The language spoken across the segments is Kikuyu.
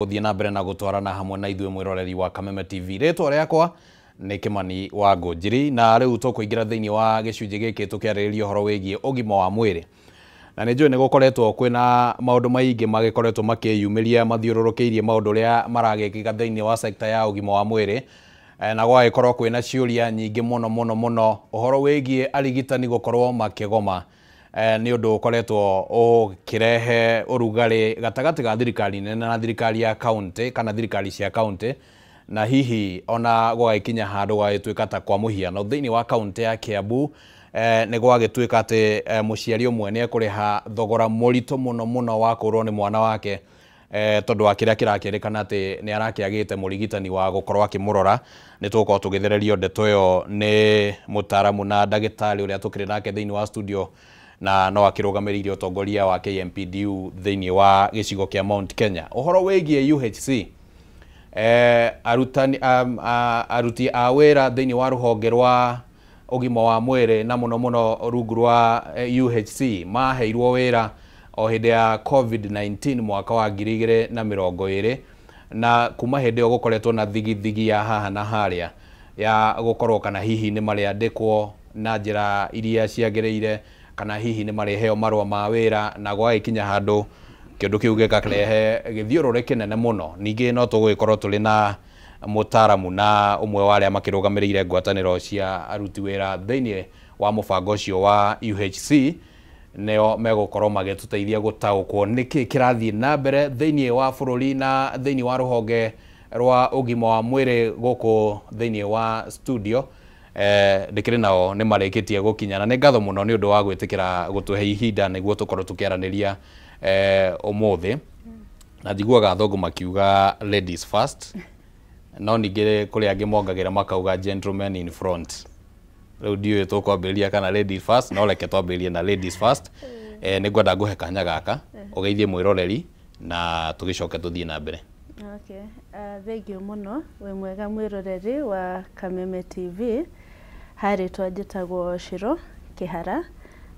Gũthiĩ na mbere na gũtwarana hamwe na ithuĩ, mwĩroreri wa Kameme TV. Rĩtwa rĩakwa nĩ Kĩmani wa Ngũnjiri, na rĩu tũkũingĩra thĩinĩ wa gĩcunjĩ gĩkĩ tũkĩarĩrĩria ũhoro wĩgiĩ ũgima wa mwĩrĩ. Na nĩ njũĩ nĩ gũkoretwo kwĩna maũndũ maingĩ magĩkoretwo makĩyumĩria mathiũrũrũkĩirie maũndũ ũrĩa maragĩkĩka thĩinĩ wa sekta ya ũgima wa mwĩrĩ, na gwagĩkorwo kwĩna ciũria nyingĩ mũno mũno mũno. Ũhoro wĩgiĩ arigitani gũkorwo makĩgoma nĩ ũndũ ũkoretwo ũkĩrehe ũrugarĩ gatagatĩ ga thirikari nene na thirikari ya kaunti kana thirikari cia kaunti, na hihi ona gwagĩkinya handũ gwagĩtuĩka ta kwa mũhiano thĩinĩ wa kaunti ya Kiambu, nĩ gwagĩtuĩka atĩ mũciari ũmwe nĩ ekũrĩha thogora mũritũ mũno mũno wa kũrwo nĩ mwana wake, tondũ wa kĩrĩa kĩrakĩrĩkana atĩ nĩ arakĩagĩte mũrigitani wa gũkorwo akĩmũrora. Nĩ tũgũkorwo tũgĩthererio ndeto ĩyo nĩ mũtaaramu na ndagĩtarĩ ũrĩa tũkĩrĩ nake thĩinĩ wa studio, na no akĩrũgamĩrĩire ũtongoria wa KMPDU thĩinĩ wa gĩcigo kĩa Mount Kenya. Ũhoro wĩgiĩ UHC, arutani, aruti a wĩra thĩinĩ wa rũhonge rwa ũgima wa mwĩrĩ na mũno mũno rungu rwa UHC maheirwo wĩra o hĩndĩ ya COVID-19 mwaka wa 2020, na kuma hĩndĩ ĩyo gũkoretwo na thigithigi ya haha na harĩa ya gũkorwo kana hihi nĩ marĩandĩkwo na njĩra iria ciagĩrĩire, kana hihi nĩ marĩheo marũa ma wĩra, na gwagĩkinya handũ kĩndũ kĩu gĩkarehe gĩthiũrũrĩ kĩnene mũno. Ningĩ no tũgũgĩkorwo tũrĩ na mũtaaramu na ũmwe wa arĩa makĩrũgamĩrĩire ngwatanĩro cia aruti wĩra thĩinĩ wa mũbango ũcio wa UHC, nĩo megũkorwo magĩtũteithia gũtaũkwo nĩkĩ kĩrathiĩ na mbere thĩinĩ wa bũrũri na thĩinĩ wa rũhonge rwa ũgima wa mwĩrĩ. Gũkũ thĩinĩ wa studio ndĩkĩrĩ nao nĩ marĩkĩtie gũkinya, na nĩ ngatho mũno nĩ ũndũ wa gwĩtĩkĩra gũtũhe ihinda nĩguo tũkorwo tũkĩaranĩria ũmũthĩ. Na njiguaga athũngũ makiuga "ladies first", no ningĩ kũrĩ angĩ mongagĩra makauga "gentlemen in front". Rĩu ndiũĩ tũkwambĩrĩria kana ladies first, no reke twambĩrĩrie na ladies first. Nĩ ngwenda ngũhe kanya gaka ũgeithie mwĩroreri na tũgĩcoke tũthiĩ na mbere. Okay. Thengiũ mũno, wĩ mwega mwĩroreri wa Kameme TV. Harĩtwa njĩtagwo Shiro Kĩhara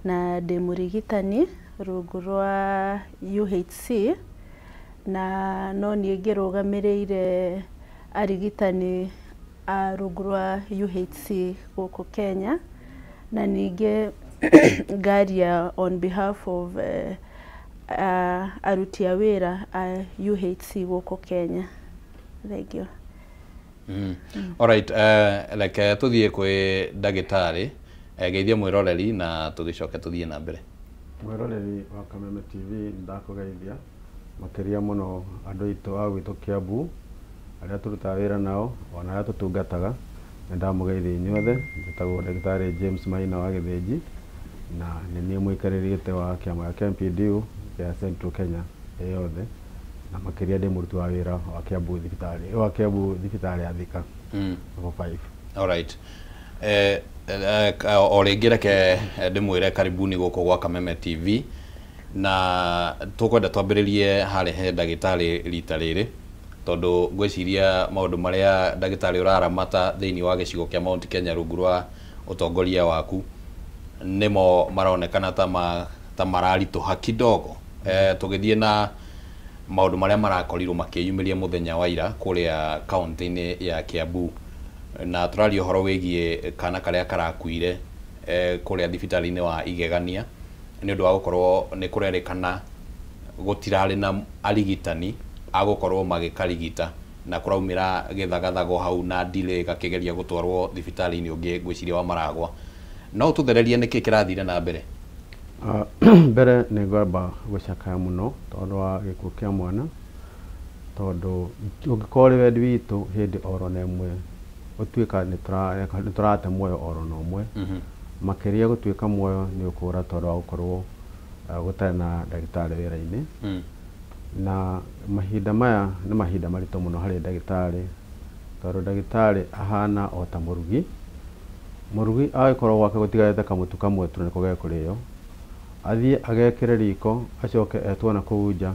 na ndĩ mũrigitani rungu rwa UHC, na no niĩ ngĩrũgamĩrĩire arigitani a rungu rwa UHC gũkũ Kenya, na ningĩ ngaria on behalf of aruti a wĩra a UHC gũkũ Kenya. Thengiũ. Alright, reke tũthiĩ kwĩ ndagĩtarĩ, geithie mwĩroreri na tũgĩcoke tũthiĩ na mbere. Mwĩroreri wa Kameme TV, ndakũgeithia makĩria mũno andũ aitũ a gwitũ Kiambu, arĩa tũrutaga wĩra nao ona arĩa tũtungataga, nĩ ndamũgeithia inyuothe. Njĩtagwo ndagĩtarĩ James Maina wa Gĩthĩnji, na nĩ niĩ mũikarĩri gĩtĩ wa kĩama gĩa KMPDU gĩa Central Kenya ĩ yothe, na makĩria ndĩ mũruti wa wĩra wa Kiambu thibitarĩ, wa Kiambu thibitarĩ ya Thika level 5. Alright. O rĩngĩ reke ndĩmwĩre karibuni gũkũ gwa Kameme TV, na tũkwenda twambĩrĩrie harĩa he ndagĩtarĩ rita rĩrĩ, tondũ ngwĩciria maũndũ marĩa ndagĩtarĩ ũraramata thĩinĩ wa gĩcigo kĩa Mount Kenya rungu rwa ũtongoria waku nĩmo maronekana ta mararitũha kidogo. Tũgĩthiĩ na maũndũ marĩa marakorirwo makĩyumĩria mũthenya wa ira kũrĩa kaunti-inĩ ya Kiambu, na tũraria ũhoro wĩgiĩ kana karĩa karakuire kũrĩa thibitarĩ-inĩ wa Igegania nĩ ũndũ wa gũkorwo nĩ kũrerĩkana gũtirarĩ na arigitani a gũkorwo magĩkarigita, na kũraumĩra gĩthagathago hau na delay gakĩgeria gũtwarwo thibitarĩ-inĩ ũngĩ, ngwĩciria wa Maragwa. No ũtũthererie nĩkĩ kĩrathire na mbere? Mbere nĩ ngwamba gũcakaya mũno tondũ wa gĩkuũ kĩa mwana, tondũ ũngĩkorwo ũrĩ wendi witũ hĩndĩ oro na ĩmwe gũtuĩka nĩ tũrate muoyo oro na ũmwe, makĩria gũtuĩka muoyo nĩ ũkũra tondũ wa gũkorwo gũtarĩ na ndagĩtarĩ wĩra-inĩ. Na mahinda maya nĩ mahinda maritũ mũno harĩ ndagĩtarĩ, tondũ ndagĩtarĩ ahana o ta mũrugi. Mũrugi agĩkorwo gwake gũtigarĩte kamũtu kamwe tu nĩko gekũrĩo, athiĩ agekĩre riko, acoke etwo na kũu nja,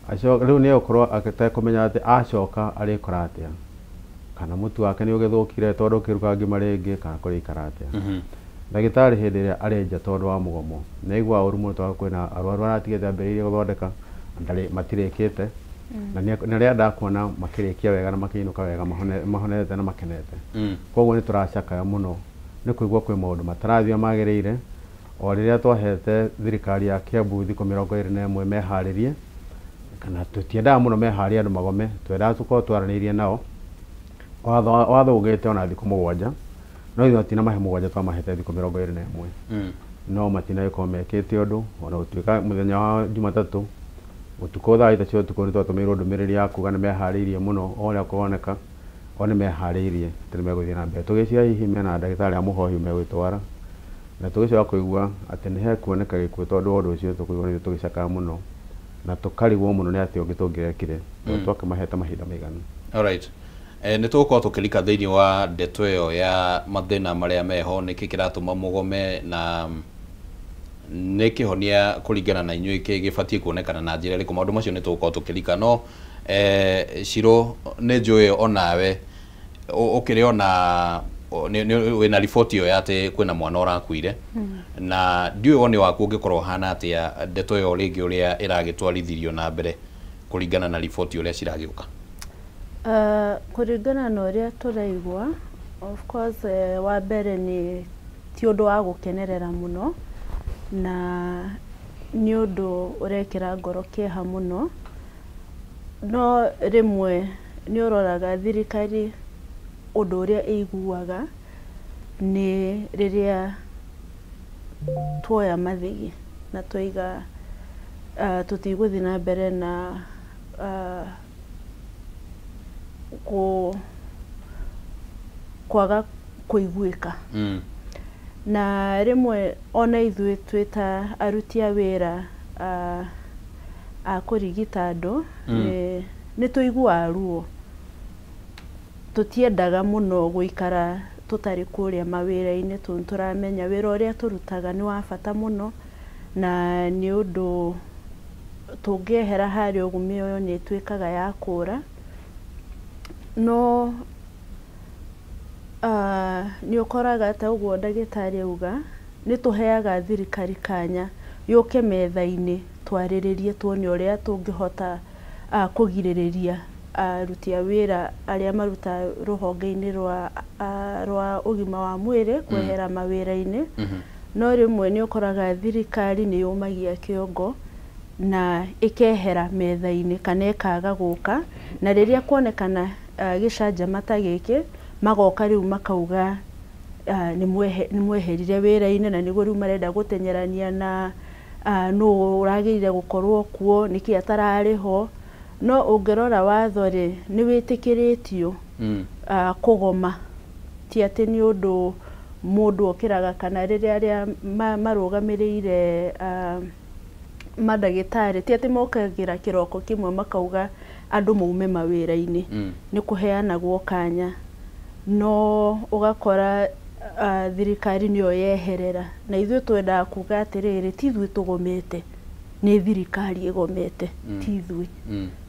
acoke rĩu nĩ egũkorwo atekũmenya atĩ acoka arĩkora atĩa, kana mũtu wake nĩ ũgĩthũkire tondũ ũkĩruga ngima rĩngĩ, kana kũrĩikara atĩa. Ndagĩtarĩ hĩndĩ ĩrĩa arĩ nja tondũ wa mũgomo nĩ aiguaga ũru mũno, tondũ kwĩna arwaru aratigĩte ambĩrĩirie gũthondeka matirĩkĩte. Na nĩ arĩa ndakuona makĩrĩkia wega na makĩinũka wega mahonete na makenete. Koguo nĩ tũracakaya mũno nĩ kũigua kwĩ maũndũ matarathiĩ magĩrĩire. O rĩrĩa twahete thirikari ya Kiambu thikũ 21 meharĩrie, kana tũtiendaga mũno meharĩrie andũ magome, twendaga tũkorwo twaranĩirie nao. Watho ugĩte ona thikũ 7, no ithuĩ matinamahe 7, twamahete thikũ 21. No matinagĩkorwo mekĩte ũndũ. Ona gũtuĩka mũthenya wa Jumatatũ ũtukũ thaa 3 cia ũtukũ nĩ twatũmĩirwo ndũmĩrĩri ya kuga nĩ meharĩirie mũno, o ũrĩa kũroneka o nĩ meharĩirie atĩ nĩ megũthiĩ na mbere. Tũgĩciria hihi mena ndagĩtarĩ a mũhohi megwĩtwara, na tũgĩcoka kũigua atĩ nĩ hekuoneka gĩkuũ tondũ wa ũndũ ũcio, tũkũigua nĩ tũgĩcakaya mũno na tũkarigwo mũno nĩ atĩa ũngĩ tũngĩrekire, tondũ twakĩmahete mahinda maiganu. Alright. Nĩ tũgũkorwo tũkĩrika thĩinĩ wa ndeto ĩyo ya mathĩna marĩa meho, nĩkĩ kĩratũma mũgome na nĩ kĩhonia kũringana na inyuĩ gĩbatiĩ kuonekana na njĩra ĩrĩkũ. Maũndũ macio nĩ tũgũkorwo tũkĩrika, no Shiro, nĩ njũĩ onawe ũkĩrĩ ona wĩna riboti ĩyo ya atĩ kwĩna mwana ũrakuire, na ndiũĩ woni waku ũngĩkorwo ũhana atĩa ndeto ĩyo rĩngĩ ũrĩa ĩragĩtwarithirio na mbere kũringana na riboti ũrĩa ciragĩũka. Kũringana na ũrĩa tũraigua, of course, wa mbere nĩ ti ũndũ wa gũkenerera mũno, na nĩ ũndũ ũrekĩra ngoro kĩeha mũno. No rĩmwe nĩ ũroraga thirikari ũndũ ũrĩa ĩiguaga nĩ rĩrĩa tuoya mathigi na twaiga tũtigũthiĩ na mbere na kwaga kũiguĩka. Na rĩmwe ona ithuĩ twĩ ta aruti a wĩra a kũrigita andũ, nĩ tũiguaga ruo. Tũtiendaga mũno gũikara tũtarĩ kũrĩa mawĩra-inĩ, tondũ tũramenya wĩra ũrĩa tũrutaga nĩ wa bata mũno, na nĩ ũndũ tũngĩehera harĩa ũguo mĩoyo nĩ ĩtuĩkaga ya kũra. No nĩ ũkoraga ta ũguo ndagĩtarĩ auga, nĩ tũheaga thirikari kanya yũke metha-inĩ twarĩrĩrie, tuone ũrĩa tũngĩhota kũgirĩrĩria aruti a wĩra arĩa marutaga rũhonge-inĩ rwa ũgima wa mwĩrĩ kwehera mawĩra-inĩ. No rĩmwe nĩ ũkoraga thirikari nĩ yũmagia kĩongo na ĩkehera metha-inĩ kana ĩkaga gũka, na rĩrĩa kuonekana gĩcanjama ta gĩkĩ, magoka rĩu makauga nĩ mweherire wĩra-inĩ, na nĩguo rĩu marenda gũtenyerania na nũ ũragĩrĩire gũkorwo kuo, nĩkĩ atararĩ ho. No ũngĩrora watho rĩ, nĩ wĩtĩkĩrĩtio kũgoma, ti atĩ nĩ ũndũ mũndũ okĩraga kana rĩrĩa arĩa marũgamĩrĩire mandagĩtarĩ, ti atĩ mokagĩra kĩroko kĩmwe makauga andũ maume mawĩra-inĩ. Nĩ kũheanagwo kanya, no ũgakora thirikari nĩyo yeherera, na ithuĩ twendaga kuga atĩrĩrĩ, ti ithuĩ tũgomete, nĩ thirikari ĩgomete, ti ithuĩ.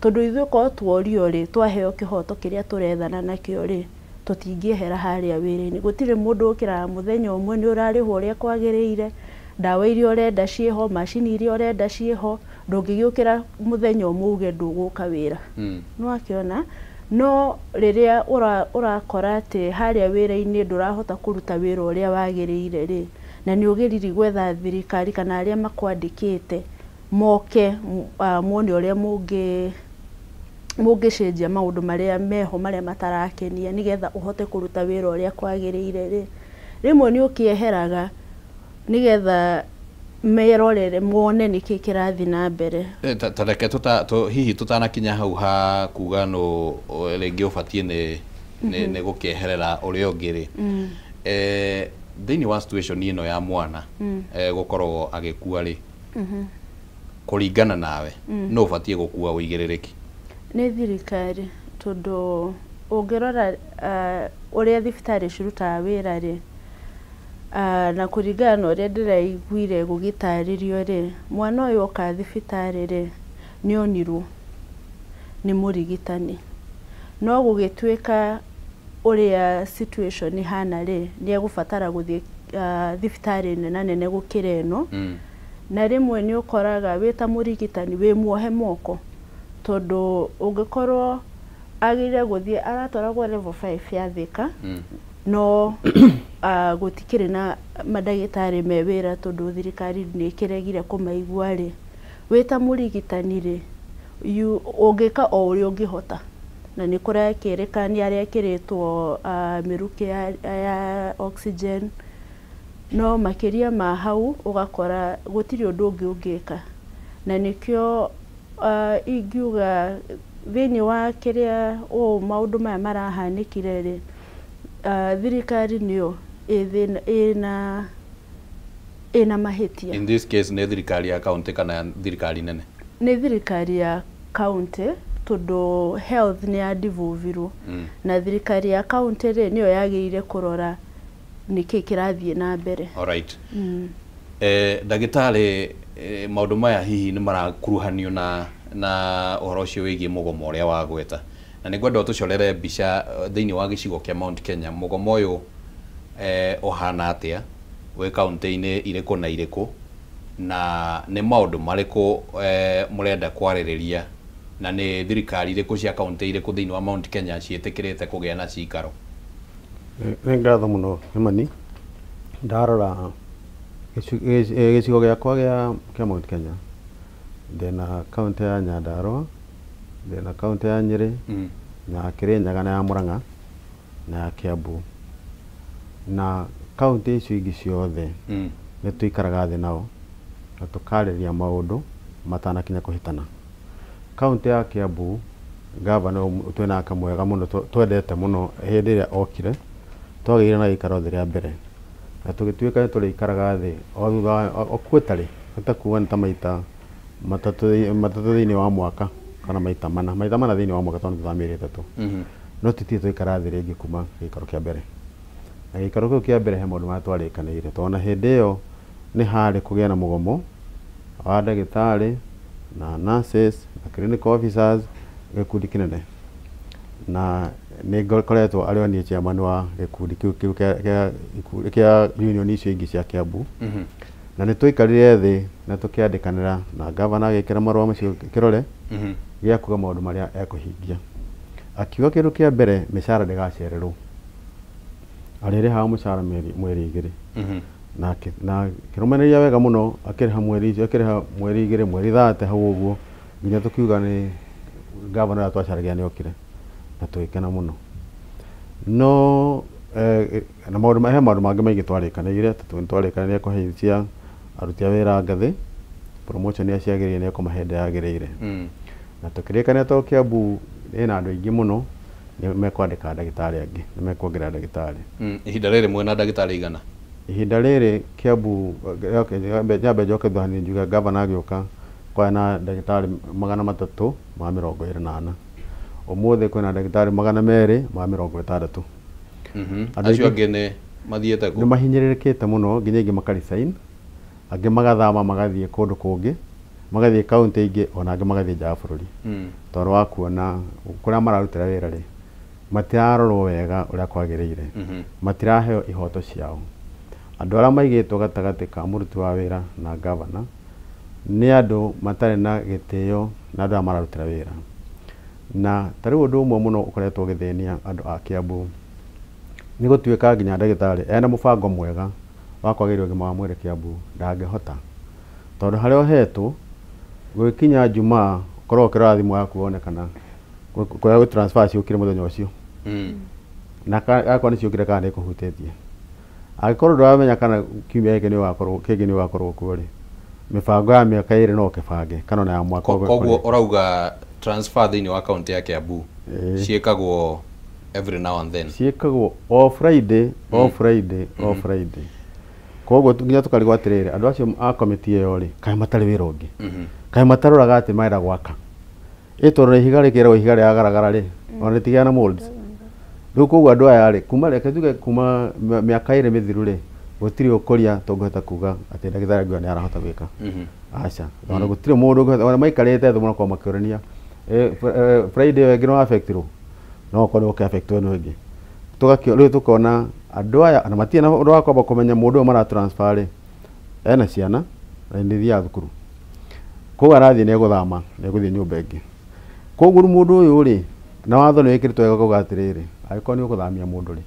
Tondũ ithuĩ korwo tuorio rĩ, twaheo kĩhoto kĩrĩa tũrethana nakĩo rĩ, tũtingĩehera harĩa wĩra-inĩ. Gũtirĩ mũndũ ũkĩraga mũthenya ũmwe nĩ ũrarĩhwo ũrĩa kwagĩrĩire, ndawa iria ũrenda ciĩho, macini iria ũrenda ciĩho, ndũngĩgĩũkĩra mũthenya ũmwe uge ndũgũka wĩra. Nĩ wakĩona? No rĩrĩa ũrakora atĩ harĩa wĩra-inĩ ndũrahota kũruta wĩra ũrĩa wagĩrĩire rĩ, na nĩ ũgĩriri gwetha thirikari kana arĩa makwandĩkĩte moke muone ũrĩa mũngĩcenjia maũndũ marĩa meho marĩa matarakenia, nĩgetha ũhote kũruta wĩra ũrĩa kwagĩrĩire rĩ, rĩmwe nĩ ũkĩeheraga nĩgetha merorere muone nĩkĩ kĩrathiĩ na mbere. Ta reke hihi tũtanakinya hau ha kuga nũ rĩngĩ ũbatiĩ nĩ gũkĩeherera ũrĩa ũngĩ rĩ, thĩinĩ wa situation ĩno ya mwana gũkorwo agĩkua rĩ, kũringana nawe nũ ũbatiĩ gũkua ũigĩrĩrĩki? Nĩ thirikari, tondũ ũngĩrora ũrĩa thibitarĩ cirutaga wĩra rĩ, na kũringana na ũrĩa ndĩraiguire gũgĩtarĩrio rĩ, mwana ũyũ oka thibitarĩ rĩ, nĩ onirwo nĩ mũrigitani, no gũgĩtuĩka ũrĩa situation ĩhana rĩ, nĩ egũbatara gũthiĩ thibitarĩ nene gũkĩra ĩno. Na rĩmwe nĩ ũkoraga wĩ ta mũrigitani wĩ muohe moko, Tondũ ũngĩkorwo agĩrĩire gũthiĩ aratwaragwo level 5 ya Thika, no gũtikĩrĩ na mandagĩtarĩ me wĩra tondũ thirikari nĩ ĩkĩregire kũmaigua rĩ, wĩ ta mũrigitani rĩ, ũngĩka o ũrĩa ũngĩhota. Na nĩ kũrekĩrĩka nĩ arekĩrĩtwo mĩrukĩ ya oxygen, no makĩria ma hau ũgakora gũtirĩ ũndũ ũngĩ ũngĩka. Na nĩkĩo ingiuga thĩinĩ wa kĩrĩa ũũ maũndũ maya marahanĩkire rĩ, thirikari nĩyo ĩna mahĩtia. In this case nĩ thirikari ya county kana thirikari nene? Nĩ thirikari ya county, tondũ health nĩ ya devolvirwo. Na thirikari ya county rĩ, nĩyo yagĩrĩire kũrora nĩkĩ kĩrathiĩ na mbere. Alright. Ndagĩtarĩ, maũndũ maya hihi nĩ marakuruhanio na ũhoro ũcio wĩgiĩ mũgomo ũrĩa wagweta, na nĩ ngwenda ũtũcorere mbica thĩinĩ wa gĩcigo kĩa Mount Kenya. Mũgomo ũyũ ũhana atĩa, wĩ kaunti-inĩ irĩkũ na irĩkũ, na nĩ maũndũ marĩkũ mũrenda kwarĩrĩria, na nĩ thirikari irĩkũ cia kaunti irĩkũ thĩinĩ wa Mount Kenya ciĩtĩkĩrĩte kũgĩa na cikaro? Nĩ ngatho mũno Kimani. Ndarora gĩcigo gĩakwa kĩa Mount Kenya, ndĩna kaunti ya Nyandarua, ndĩna kaunti ya Nyĩrĩ, na Kĩrĩnyaga na ya Murang'a na ya Kiambu. Na kaunti icio ingĩ ciothe nĩ tũikaraga thĩ nao na tũkarĩria maũndũ matanakinya kũhĩtana. Kaunti ya Kiambu, gavana twĩnake mwega mũno, twendete mũno. Hĩndĩ ĩrĩa okire twagĩire na gĩikaro thĩ rĩa mbere na tũgĩtuĩka nĩ tũrĩikaraga thĩ o thutha wa o quarterly, nĩ ta kuga nĩ ta maita matatũ thĩinĩ wa mwaka kana maita mana thĩinĩ wa mwaka, tondũ thutha wa mĩeri 3. No tũtirĩ twaikara thĩ rĩngĩ kuma gĩikaro kĩa mbere. Na gĩikaro kĩu kĩa mbere he maũndũ marĩa twarĩkanĩire, tondũ na hĩndĩ ĩyo nĩ harĩ kũgĩa na mũgomo wa ndagĩtarĩ na nurses na clinical officers, gĩkundi kĩnene, na nĩ ngoretwo arĩ o niĩ chairman wa gĩkundi kĩu kĩa union icio ingĩ cia Kiambu. Na nĩ twaikarire thĩ na tũkĩandĩkanĩra na gavana, agĩkĩra marũa macio kĩrore gĩa kuga maũndũ marĩa ekũhingia. Akiuga kĩndũ kĩa mbere, mĩcara ndĩgacererwo, arĩrĩhaga mũcara mweri 2. Na akĩrũmanĩrĩria wega mũno, akĩrĩha mweri icio, akĩrĩha mweri 2, mweri 30, hau ũguo, nginya tũkiuga nĩ gavana ũrĩa twacaragia nĩ okire na tũgĩkena mũno. No na maũndũ, he maũndũ mangĩ maingĩ twarĩkanĩire. Tondũ nĩ twarĩkanĩire kũhaicia aruti a wĩra ngathĩ, promotion iria ciagĩrĩire nĩ ekũmahe hĩndĩ yagĩrĩire. Na tũkĩrĩkanĩra, tondũ Kiambu ĩna andũ aingĩ mũno, nĩ mekwandĩka ndagĩtarĩ angĩ, nĩ mekuongerera ndagĩtarĩ. Ihinda rĩrĩ mwĩna ndagĩtarĩ igana? Ihinda rĩrĩ Kiambu, okay, nyambe njoke thutha hanini njuge gavana agĩũka kwarĩ na ndagĩtarĩ 324, ũmũthĩ kwĩna ndagĩtarĩ 260. Andũ Acio aingĩ angĩ nĩ mathiĩte nĩ kũ? Mahinyĩrĩrĩkĩte mũno, nginya aingĩ makaresign, angĩ magathama magathiĩ kũndũ kũngĩ, magathiĩ kaunti ingĩ, ona angĩ magathiĩ nja wa bũrũri, tondũ wa kuona kũrĩa mararutĩra wĩra rĩ, matirarorwo wega ũrĩa kwagĩrĩire. Matiraheo ihoto ciao. Andũ arĩa maigĩtwo gatagatĩ ka mũruti wa wĩra na gavana nĩ andũ matarĩ na gĩtĩo na andũ arĩa mararutĩra wĩra. Na ta rĩu ũndũ ũmwe mũno ũkoretwo ũgĩthĩnia andũ a Kiambu nĩ gũtuĩka nginya ndagĩtarĩ ena mũbango mwega wa kwagĩria ũgima wa mwĩrĩ Kiambu ndangĩhota, tondũ harĩa ũhetwo gũgĩkinya Jumaa ũkorwo ũkĩrora thimũ yaku wone kana kũrĩa transfer ciũkire mũthenya ũcio, na akorwo nĩ ciũkire kana nĩ ĩkũhutĩtie. Angĩkorwo ndũramenya kana kiumia gĩkĩ nĩ ũgakorwo kĩngĩ nĩ ũgakorwo kuo rĩ, mĩbango ya mĩaka 2 no ũkĩbange kana ona ya mwaka. Koguo ũrauga transfer thĩinĩ wa kaunti ya Kiambu Ĩĩ. ciĩkagwo every now and then? Ciĩkagwo o Friday, o Friday, o Friday. Koguo nginya tũkarigwo atĩrĩrĩ, andũ acio a komiti ĩyo rĩ, kaĩ matarĩ wĩra ũngĩ? Kaĩ mataroraga atĩ marenda gwaka ĩ? Tondũ ihiga rĩkĩragwo ihiga rĩa garagara rĩ, ona rĩtigĩa na molds rĩu. Koguo andũ aya rĩ, kuma reke tuge kuma mĩaka 2 mĩthiru rĩ, gũtirĩ ũkũria tũngĩhota kuga atĩ ndagĩtarĩ Nguya nĩ arahota gwĩka. Aca, ona gũtirĩ mũndũ ũngĩhota, ona maikarĩte thĩ mũno makĩũrania, Friday ĩyo ĩngĩ no affectirwo, no okorwo nĩ ũkĩ affectwo nĩ ũngĩ. Tũgakĩ rĩu tũkona andũ aya na matirĩ na ũndũ wa kwamba kũmenya mũndũ ũyũ mara transfer rĩ, ena ciana na nĩ thiaga thukuru, koguo arathiĩ nĩ egũthama, nĩ egũthiĩ nyũmba ĩngĩ. Koguo mũndũ ũyũ rĩ na watho nĩ wĩkĩrĩtwo wega kauga atĩrĩrĩ, angĩkorwo nĩ ũgũthamia mũndũ rĩ,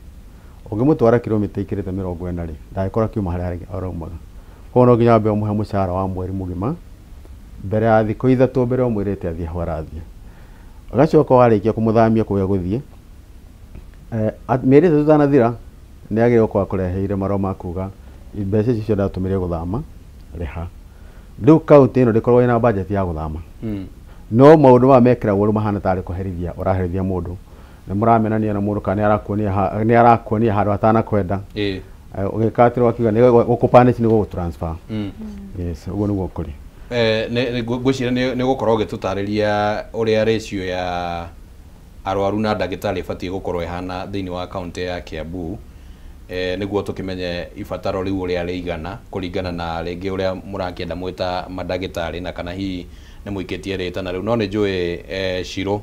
ũngĩmũtwara kilomita ikĩrĩte 40 rĩ, ndangĩkorwo akiuma harĩa araumaga. Koguo no nginya wambe ũmũhe mũcara wa mweri mũgima mbere ya thikũ 3 mbere ũmwĩrĩte athiĩ hau arathiĩ. Ũgacoka warĩkia kũmũthamia kũrĩa gũthiĩ, mĩeri 3 ĩtanathira nĩ agĩrĩirwo gũkorwo akũreheire marũa ma kuga mbeca icio ciothe ndatũmĩrire gũthama rĩha. Rĩu kaũntĩ ĩno ndĩkoragwo ĩna budget ya gũthama. No maũndũ maya mekĩragwo rĩu mahana tarĩ kũherithia ũraherithia mũndũ. Nĩ mũramenania na mũndũ kana nĩ arakuonia handũ atanakwenda. Ũgĩka atĩrĩ wakiuga nĩ gũkũpanish nĩ gũgũtransfer. Yes, ũguo nĩguo kũrĩ. Ngwĩciria nĩ ũgũkorwo ũgĩtũtarĩria ũrĩa ratio ya arwaru na ndagĩtarĩ ĩbatiĩ gũkorwo ĩhana thĩinĩ wa kaũntĩ ya Kiambu, nĩguo tũkĩmenye ibataro rĩu ũrĩa rĩigana kũringana na rĩngĩ ũrĩa mũrakĩenda mwĩta mandagĩtarĩ na kana hihi nĩ mũikĩtie rĩtana rĩu. No nĩ njũĩ Shiro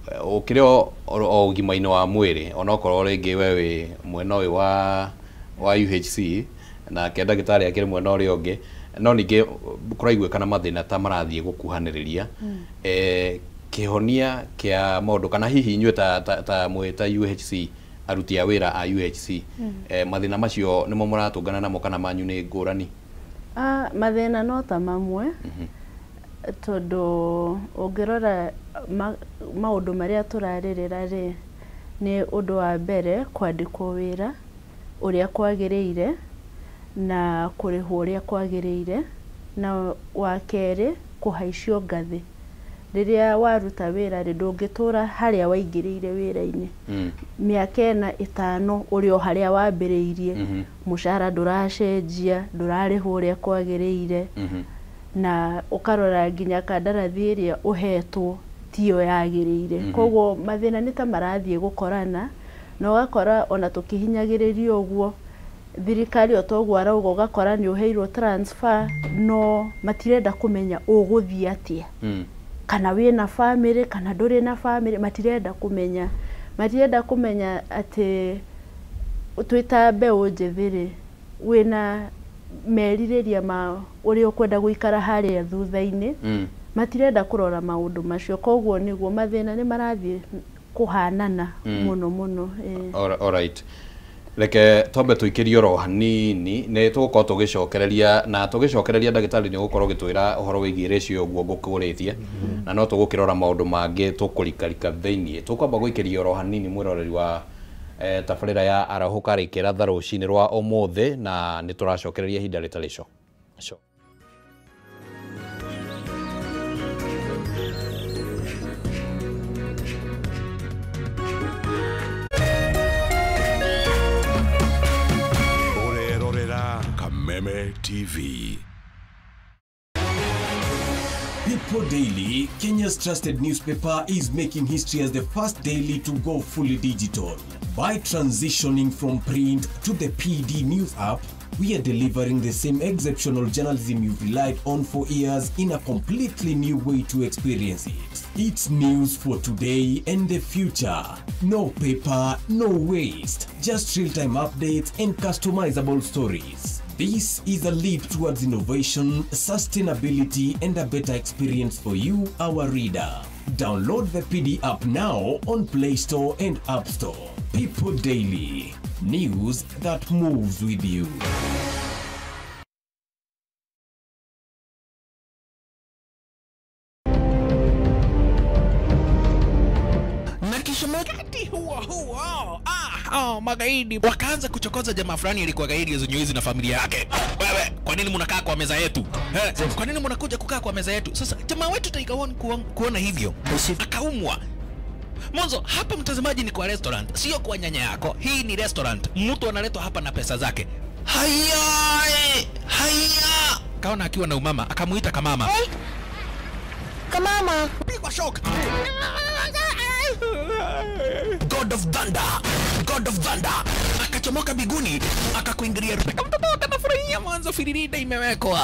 ũkĩrĩ o ũgima-inĩ wa mwĩrĩ onokorwo rĩngĩ we wĩ mwena ũyũ wa UHC nake ndagĩtarĩ akĩrĩ mwena ũrĩa ũngĩ, no ningĩ kũraiguĩkana mathĩna ta marathiĩ gũkuhanĩrĩria. Kĩhonia kĩa maũndũ kana hihi inyuĩ ta mwĩ ta UHC aruti a wĩra a UHC, mathĩna macio nĩmo mũratũngana namo kana manyu nĩ ngũrani? Mathĩna no ta mamwe, tondũ ũngĩrora maũndũ marĩa tũrarĩrĩra rĩ, nĩ ũndũ wa mbere kwandĩkwo wĩra ũrĩa kwagĩrĩire na kũrĩhwo ũrĩa kwagĩrĩire, na wa kerĩ kũhaicio ngathĩ. Rĩrĩa waruta wĩra rĩ, ndũngĩtũra harĩa waingĩrĩire wĩra-inĩ mĩaka 4 5 ũrĩ o harĩa wambĩrĩirie, mũcara ndũracenjia, ndũrarĩhwo ũrĩa kwagĩrĩire, na ũkarora nginya kandarathi ĩrĩa ũhetwo tiyo yagĩrĩire. Koguo mathĩna nĩ ta marathiĩ gũkorana, na ũgakora ona tũkĩhinyagĩrĩrio ũguo thirikari o toguo arauga, ũgakora nĩ ũheirwo transfer no matirenda kũmenya ũgũthiĩ atĩa, kana wĩna family kana ndũrĩ na family, matirenda kũmenya. Matirenda kũmenya atĩ twĩ ta mbeũ njĩthĩ rĩ, wĩna merirĩria ma ũrĩa ũkwenda gũikara harĩa thutha-inĩ, matirenda kũrora maũndũ macio. Koguo nĩguo mathĩna nĩ marathiĩ kũhanana mũno mũno. Alright. Reke twambe tũikĩrie oro hanini, nĩ tũgũkorwo tũgĩcokereria na tũgĩcokereria ndagĩtarĩ nĩ ũgũkorwo ũgĩtwĩra ũhoro wĩgiĩ ratio ũguo ngũkũrĩtie, na no tũgũkĩrora maũndũ mangĩ tũkũrikarika thĩinĩ. Tũkwamba gũikĩria oro hanini mwĩroreri wa tabarĩra ya Arahũka Rĩkĩra tha rũcinĩ rwa ũmũthĩ, na nĩ tũracokereria ihinda rĩtarĩ co. Kameme TV. People Daily, Kenya's trusted newspaper, is making history as the first daily to go fully digital. By transitioning from print to the PD News app, we are delivering the same exceptional journalism you've relied on for years in a completely new way to experience it. It's news for today and the future. No paper, no waste. Just real-time updates and customizable stories. This is a leap towards innovation, sustainability, and a better experience for you, our reader. Download the PD app now on Play Store and App Store. People Daily, news that moves with you. Magaidi wakaanza kuchokoza jamaa fulani alikuwa gaidi zenyewe na familia yake. Wewe, kwa nini mnakaa kwa meza yetu? Kwa nini mnakuja kukaa kwa meza yetu? Sasa jamaa wetu Tiger One kuona hivyo akaumwa. Mwanzo hapa mtazamaji ni kwa restaurant, sio kwa nyanya yako. Hii ni restaurant. Mtu analetwa hapa na pesa zake. Haya, haya. Kaona akiwa na umama, akamuita kamama. Hey. Kamama. Pigwa shock. God of Thunder, God of Thunder akachomoka biguni akakuingilia. Mtoto akanafurahia mwanzo firirida imewekwa.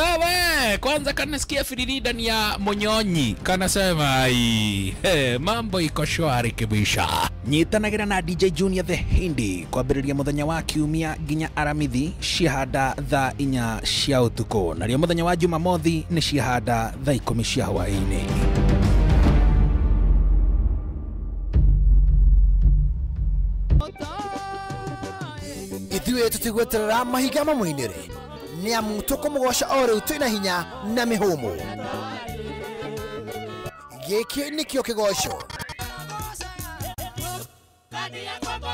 Wewe kwanza kanasikia firirida ni ya monyonyi, kanasema ai, hey, mambo iko shwari kibisha. Nyitanagira na DJ Junior the Hindi kwambĩrĩria mũthenya wa kiumia nginya aramithi ciahanda thaa 4 cia ũtukũ, narĩo mũthenya wa Jumamothi nĩ ciahanda thaa 10 cia hwaĩ-inĩ. Ithuĩ tũtigweterera mahiga mamũinĩre, nĩ amu tũkũmũgoca o rĩu twĩna hinya na mĩhũmũ. Gĩkĩ nĩkĩo kĩgoco.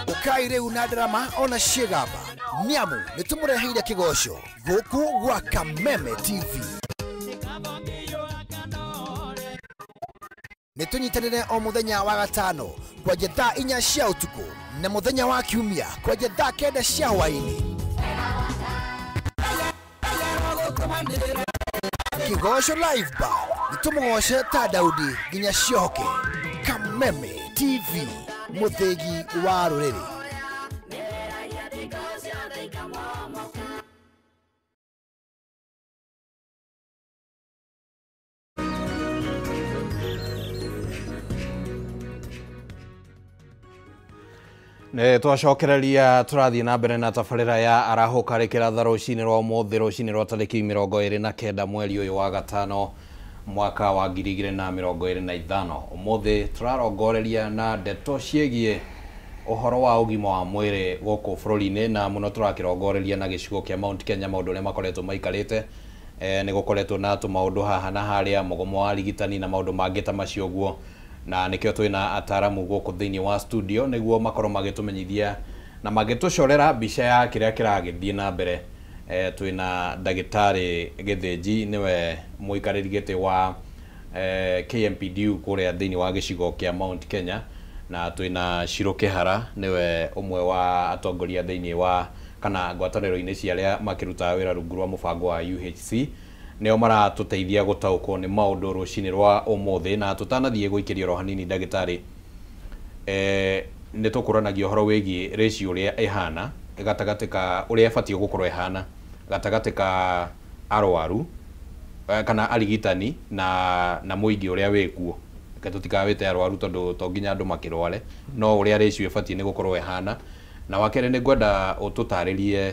Ũkai rĩu na ndarama ona ciĩgamba, nĩ amu nĩtũmũreheire kĩgoco gũkũ gwa Kameme TV. Nĩtũnyitanĩre o mũthenya wa gatano kwanja thaa 4 cia ũtukũ na mũthenya wa kiumia kwanja thaa 9 cia hwaĩ-inĩ. Kĩgoco Live Band nĩtũmũgoce ta Daudi nginya ciohoke. Kameme TV, mũthĩgi wa rũrĩrĩ. Nĩ twacokereria tũrathiĩ na mbere na tabarĩra ya arahũka rĩkĩratha rũcinĩ rwa ũmũthĩ, rũcinĩ rwa tarĩki 29 mweri ũyũ wa gatano mwaka wa 2025. Ũmũthĩ tũrarongoreria na ndeto ciĩgiĩ ũhoro wa ũgima wa mwĩrĩ gũkũ bũrũri-inĩ, na mũno tũrakĩrongoreria na gĩcigo kĩa Mount Kenya maũndũ ũrĩa makoretwo maikarĩte. Nĩ gũkoretwo na tũmaũndũ haha na harĩa, mũgomo wa arigitani na maũndũ mangĩ ta macio ũguo, na nĩkĩo twĩna ataramu gũkũ thĩinĩ wa studio nĩguo makorwo magĩtũmenyithia na magĩtũcorera mbica ya kĩrĩa kĩragĩthiĩ na mbere. Twĩna ndagĩtarĩ Gĩthĩnji, nĩwe mũikarĩri gĩtĩ wa KMPDU kũrĩa thĩinĩ wa gĩcigo kĩa Mount Kenya, na twĩna Shiro Kĩhara, nĩwe ũmwe wa atongoria thĩinĩ wa kana ngwatanĩro-inĩ cia arĩa makĩrutaga wĩra rungu rwa mũbango wa UHC. Nĩo maratũteithia gũtaũkwo nĩ maũndũ rũcinĩ rwa ũmũthĩ. Na tũtanathiĩ gũikĩria oro hanini ndagĩtarĩ, nĩ tũkũranagia ũhoro wĩgiĩ ratio ũrĩa ĩhana gatagatĩ ka ũrĩa ĩbatiĩ gũkorwo ĩhana gatagatĩ ka arwaru kana arigitani na mũingĩ ũrĩa wĩkuo. Reke tũtikawĩte arwaru tondũ to nginya andũ makĩrware, no ũrĩa ratio ĩbatiĩ nĩ gũkorwo ĩhana. Na wa kerĩ nĩ ngwenda ũtũtarĩrie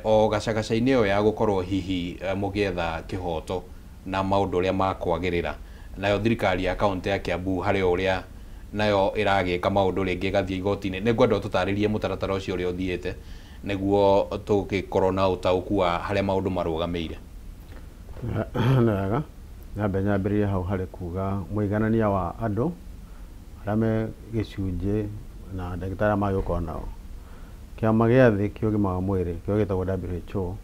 o gacagaca-inĩ ĩyo ya gũkorwo hihi mũgĩetha kĩhoto na maũndũ ũrĩa makwagĩrĩra, nayo thirikari ya kaũntĩ ya Kiambu harĩ o ũrĩa nayo ĩragĩka maũndũ rĩngĩ ĩgathiĩ igoti-inĩ. Nĩ ngwenda ũtũtarĩrie mũtaratara ũcio ũrĩa ũthiĩte nĩguo tũgĩkorwo na ũtaũku wa harĩa maũndũ marũgamĩire. Nĩ wega, nyambe nyambĩrĩrie hau harĩ kuga mũiganania wa andũ arĩa me gĩcunjĩ na ndagĩtarĩ arĩa magĩũkorwo nao. Kĩama gĩa thĩ kĩa ũgima wa mwĩrĩ kĩrĩa gĩtagwo WHO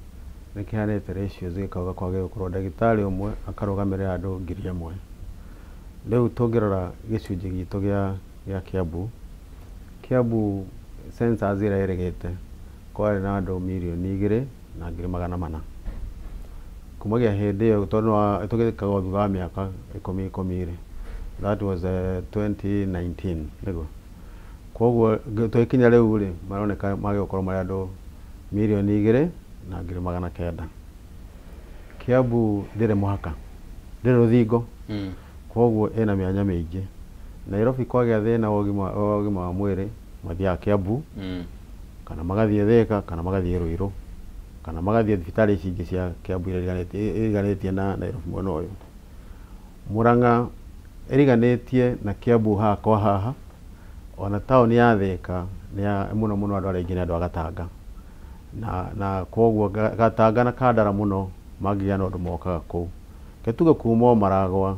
nĩ kĩheanĩte ratios gĩkauga kwagĩrĩirwo gũkorwo ndagĩtarĩ ũmwe akarũgamĩrĩra andũ 1,000. Rĩu tũngĩrora gĩcunjĩ gitũ gĩa Kiambu, Kiambu census ĩrĩa ĩrĩgĩte kwarĩ na andũ 2,400,000. Kumagia hĩndĩ ĩyo tondũ tũgĩkaga thutha wa mĩaka 10 10 rĩ, that was 2019 nĩguo. Koguo tũgĩkinya rĩu rĩ, maroneka magĩgũkorwo marĩ andũ 2,900,000. Kiambu ndĩrĩ mũhaka, ndĩrĩ rũthingo, koguo ĩna mĩanya mĩingĩ. Nairobi kwagĩa thĩna wa ũgima wa mwĩrĩ mathiaga Kiambu, kana magathiĩ Thika, kana magathiĩ Ruiru, kana magathiĩ thibitarĩ ici ingĩ cia Kiambu iria iriganĩtie na Nairobi mwena ũyũ. Murang'a ĩriganĩtie na Kiambu haha kwa haha, ona taũni ya Thika nĩ mũno mũno andũ arĩa aingĩ nĩ andũ a Gatanga, na koguo Gatanga na Kandara mũno mangĩgĩa na ũndũ mokaga kũu. Reke tuge kuma o Maragwa,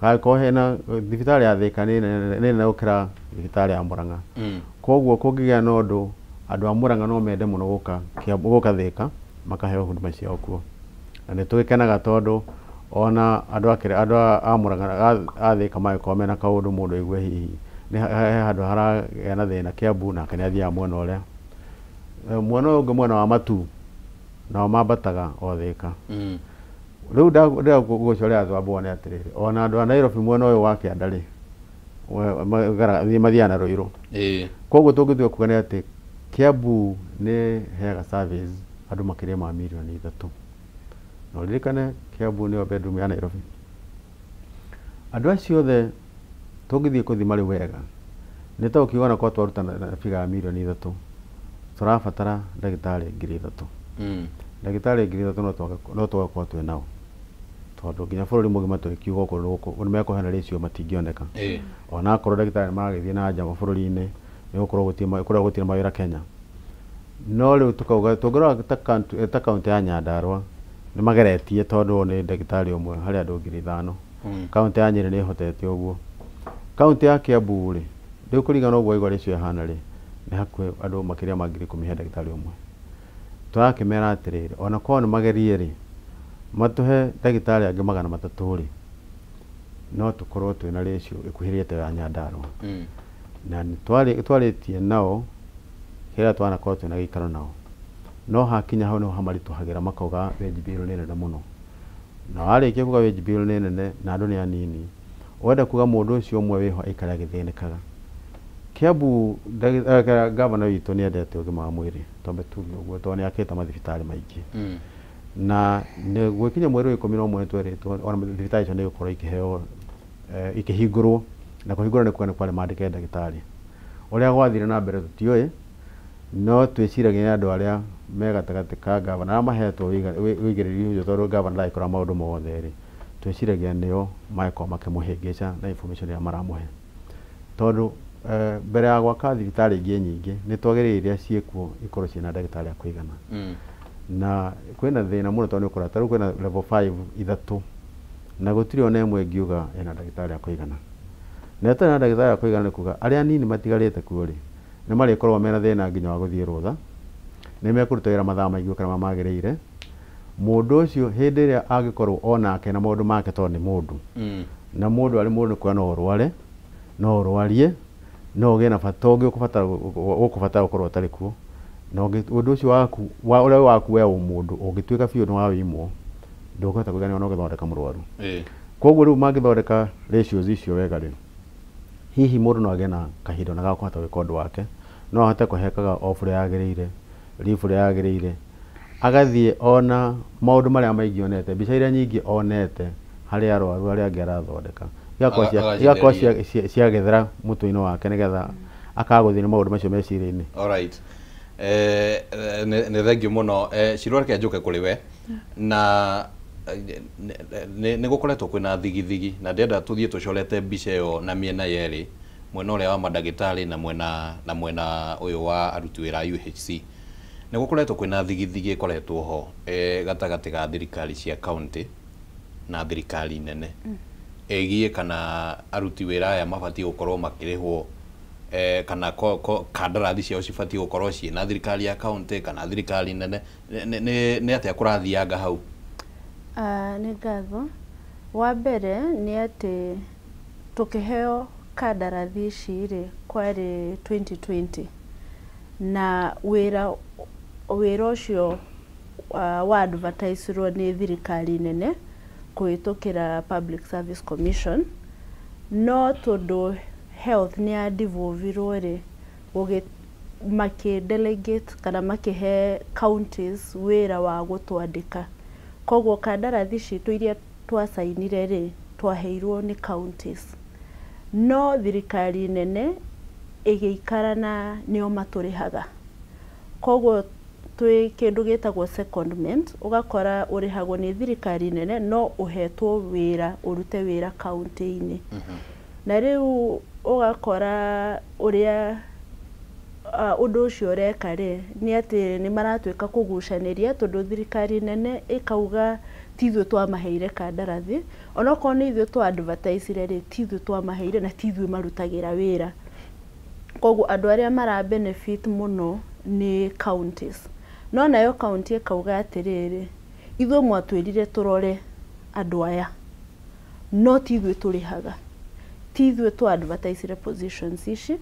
kangĩkorwo hena thibitarĩ ya Thika nĩ nene gũkĩra thibitarĩ ya Murang'a. Koguo kũngĩgĩa na ũndũ andũ a Murang'a no mende mũno gũka Thika makaheo huduma ciao kuo. Na nĩ tũgĩkenaga tondũ ona andũ a Murang'a a Thika mangĩkorwo mena kaũndũ mũndũ aigue hihi nĩ he handũ haragĩa na thĩna Kiambu, nake nĩ athiaga mwena ũrĩa. Mwena ũyũ ũngĩ mwena wa Matu nao mambataga o Thika. Rĩu ndĩrenda gũgũcoria twambe wone atĩrĩrĩ, ona andũ a Nairobi mwena ũyũ wa kĩanda rĩ, mathiaga na Ruiru. Koguo tũngĩtua kuga nĩ atĩ Kiambu nĩ heaga service andũ makĩria ma 3 million. Na ũririkane Kiambu nĩyo bedroom ya Nairobi. Andũ acio othe tũngĩthiĩ kũthima rĩu wega, nĩ ta ũkiuga ona korwo twaruta na figure ya 3 million, tũrabatara ndagĩtarĩ 3,000. Ndagĩtarĩ 3,000 no twage gũkorwo twĩ nao, tondũ nginya bũrũri mũgima tũgĩkiuga okorwo nĩ gũkũ nĩ mekũheana ratio matingĩoneka. Ona akorwo ndagĩtarĩ nĩ maragĩthiĩ na nja mabũrũri-inĩ, Nĩ gũkorwo gũtirĩ gũtirĩ mawĩra Kenya. No rĩu tũkauga tũngĩrora ta kaunti ya Nyandarua nĩ mageretie tondũ nĩ ndagĩtarĩ ũmwe harĩ andũ 5,000. Kaunti ya Nyĩrĩ nĩ ĩhotete ũguo. Kaunti ya Kiambu rĩ, rĩu kũringana na ũguo waigua ratio ĩhana rĩ, nĩ hakuhĩ andũ makĩria ma 10,000 he ndagĩtarĩ ũmwe. Tũrakĩmera atĩrĩrĩ, ona korwo nĩ magerie rĩ, matũhe ndagĩtarĩ angĩ 300 rĩ, no tũkorwo twĩna ratio ĩkuhĩrĩte ya Nyandarua. Na nĩ twarĩtie nao kĩrĩa twanakorwo twĩna gĩikaro nao, no hakinya hau nĩho hamaritũhagĩra, makauga wage bill nĩ nene mũno. Na warĩkia kuga wage bill nĩ nene na andũ nĩ anini, ũrenda kuga mũndũ ũcio ũmwe wĩho aikare agĩthĩnĩkaga. Kiambu gavana witũ nĩ endete ũgima wa mwĩrĩ, twambe tuge ũguo, tondũ nĩ akĩte mathibitarĩ maingĩ. Na nĩ gwĩkinya mweri wa 11 nĩ tweritwo ona thibitarĩ icio nĩ igũkorwo ikĩheo ikĩhingũrwo, na kũhingũra nĩ kuga nĩ kwarĩ mandĩke ndagĩtarĩ. Ũrĩa gwathire na mbere tũtiũĩ, no twĩciragia nĩ andũ arĩa me gatagatĩ ka gavana arĩa mahetwo ũigĩrĩri ũcio, tondũ gavana ndagĩkora maũndũ mothe rĩ, twĩciragia nĩo magĩkorwo makĩmũhĩngĩca na information ĩrĩa maramũhe. Tondũ mbere ya gwaka thibitarĩ ingĩ nyingĩ nĩ twagĩrĩire iria ciĩkuo ikorwo ciĩna ndagĩtarĩ a kũigana. Na kwĩna thĩna mũno tondũ nĩ ũkora ta rĩu kwĩna level 5 ithatũ na gũtirĩ ona ĩmwe ĩngiuga ĩna ndagĩtarĩ a kũigana. Na ĩtarĩ na ndagĩtarĩ a kũigana nĩ kuga arĩa anini matigarĩte kuo rĩ, nĩ marĩkoragwo mena thĩna nginya wa gũthiĩ rũtha, nĩ mekũruta wĩra mathaa maingĩ gũkĩra marĩa magĩrĩire. Mũndũ ũcio hĩndĩ ĩrĩa angĩkorwo onake na maũndũ make, tondũ nĩ mũndũ, na mũndũ arĩ mũndũ nĩ kuga no ũrware, no ũrwarie, no ũgĩe na bata ũngĩ ũkũbatara gũkorwo ũtarĩ kuo. Na ũndũ ũcio waku wa ũrĩa waku we ũmũndũ ũngĩtuĩka biũ nĩ wawĩimwo, ndũngĩhota kũiganĩra ona ũgĩthondeka mũrwaru. Koguo rĩu mangĩthondeka ratios icio wega rĩ, hihi mũndũ no agĩe na kahinda ona ga kũhota gwĩka ũndũ wake, no ahote kũhekaga off ũrĩa yagĩrĩire, leave ũrĩa yagĩrĩire, agathiĩ ona maũndũ marĩa maingĩ onete, mbica iria nyingĩ onete harĩ arwaru arĩa angĩ arathondeka, igakorwo ciagethera mũtwe-inĩ wake, nĩgetha akaga gũthiĩ na maũndũ macio meciria-inĩ. Alright. Nĩ thengiũ mũno. Shiro, reke njũke kũrĩ we. Na nĩ gũkoretwo kwĩna thigithigi, na ndĩrenda tũthiĩ tũcorete mbica ĩyo na mĩena yerĩ, mwena ũrĩa wa mandagĩtarĩ na mwena ũyũ wa aruti wĩra a UHC. Nĩ gũkoretwo kwĩna thigithigi ĩkoretwo ho gatagatĩ ga thirikari cia county na thirikari nene ĩgiĩ kana aruti wĩra aya mabatiĩ gũkorwo makĩrĩhwo kana kandarathi ciao cibatiĩ gũkorwo ciĩna thirikari ya county kana thirikari nene. Nĩ atĩa kũrathianga hau? Nĩ ngatho. Wa mbere nĩ atĩ tũkĩheo kandarathi ici rĩ, kwarĩ 2020, na wĩra ũcio wa advertisirwo nĩ thirikari nene kũhĩtũkĩra Public Service Commission, no tondũ health nĩ ya devolvirwo rĩ, makĩ delegate kana makĩhe counties wĩra wa gũtwandĩka. Koguo kandarathi citũ iria twacainire rĩ, twaheirwo nĩ counties, no thirikari nene ĩgĩikara na nĩo matũrĩhaga. Koguo twĩ kĩndũ gĩtagwo secondment, ũgakora ũrĩhagwo nĩ thirikari nene no ũhetwo wĩra ũrute wĩra kaunti-inĩ. Na rĩu ũgakora ũrĩa ũndũ ũcio ũreka rĩ, nĩ atĩ nĩ maratuĩka kũgucanĩria, tondũ thirikari nene ĩkauga ti ithuĩ twamaheire kandarathi, onokorwo nĩ ithuĩ twa advertisire rĩ, ti ithuĩ twamaheire na ti ithuĩ marutagĩra wĩra. Koguo andũ arĩa mara benefit mũno nĩ counties. No nayo county ĩkauga atĩrĩrĩ, ithuĩ mwatwĩrire tũrore andũ aya, no ti ithuĩ tũrĩhaga, ti ithuĩ twa advertisire positions ici,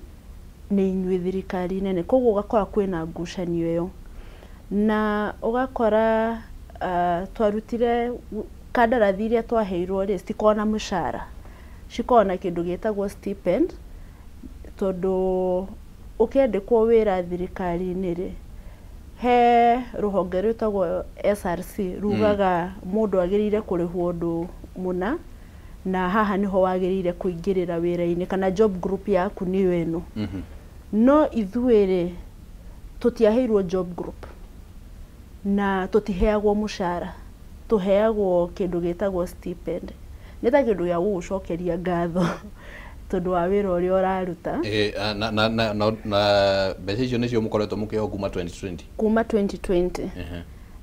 nĩ inyuĩ thirikari nene. Koguo ũgakora kwĩna ngucanio ĩyo, na ũgakora twarutire kandarathi iria twaheirwo rĩ, citikoragwo na mũcara, cikoragwo na kĩndũ gĩtagwo stipend, tondũ ũkĩandĩkwo wĩra thirikari-inĩ rĩ, he rũhonge rwĩtagwo SRC rugaga mũndũ agĩrĩire kũrĩhwo ũndũ mũna, na haha nĩho wagĩrĩire kũingĩrĩra wĩra-inĩ kana job group yaku nĩyo ĩno. No ithuĩ rĩ, tũtiaheirwo job group na tũtiheagwo mũcara, tũheagwo kĩndũ gĩtagwo stipend, nĩ ta kĩndũ gĩa gũgũcokeria ngatho. tondũ wa wĩra ũrĩa ũraruta. Na mbeca icio nĩcio mũkoretwo mũkĩheo kuma 2020? Kuma 2020.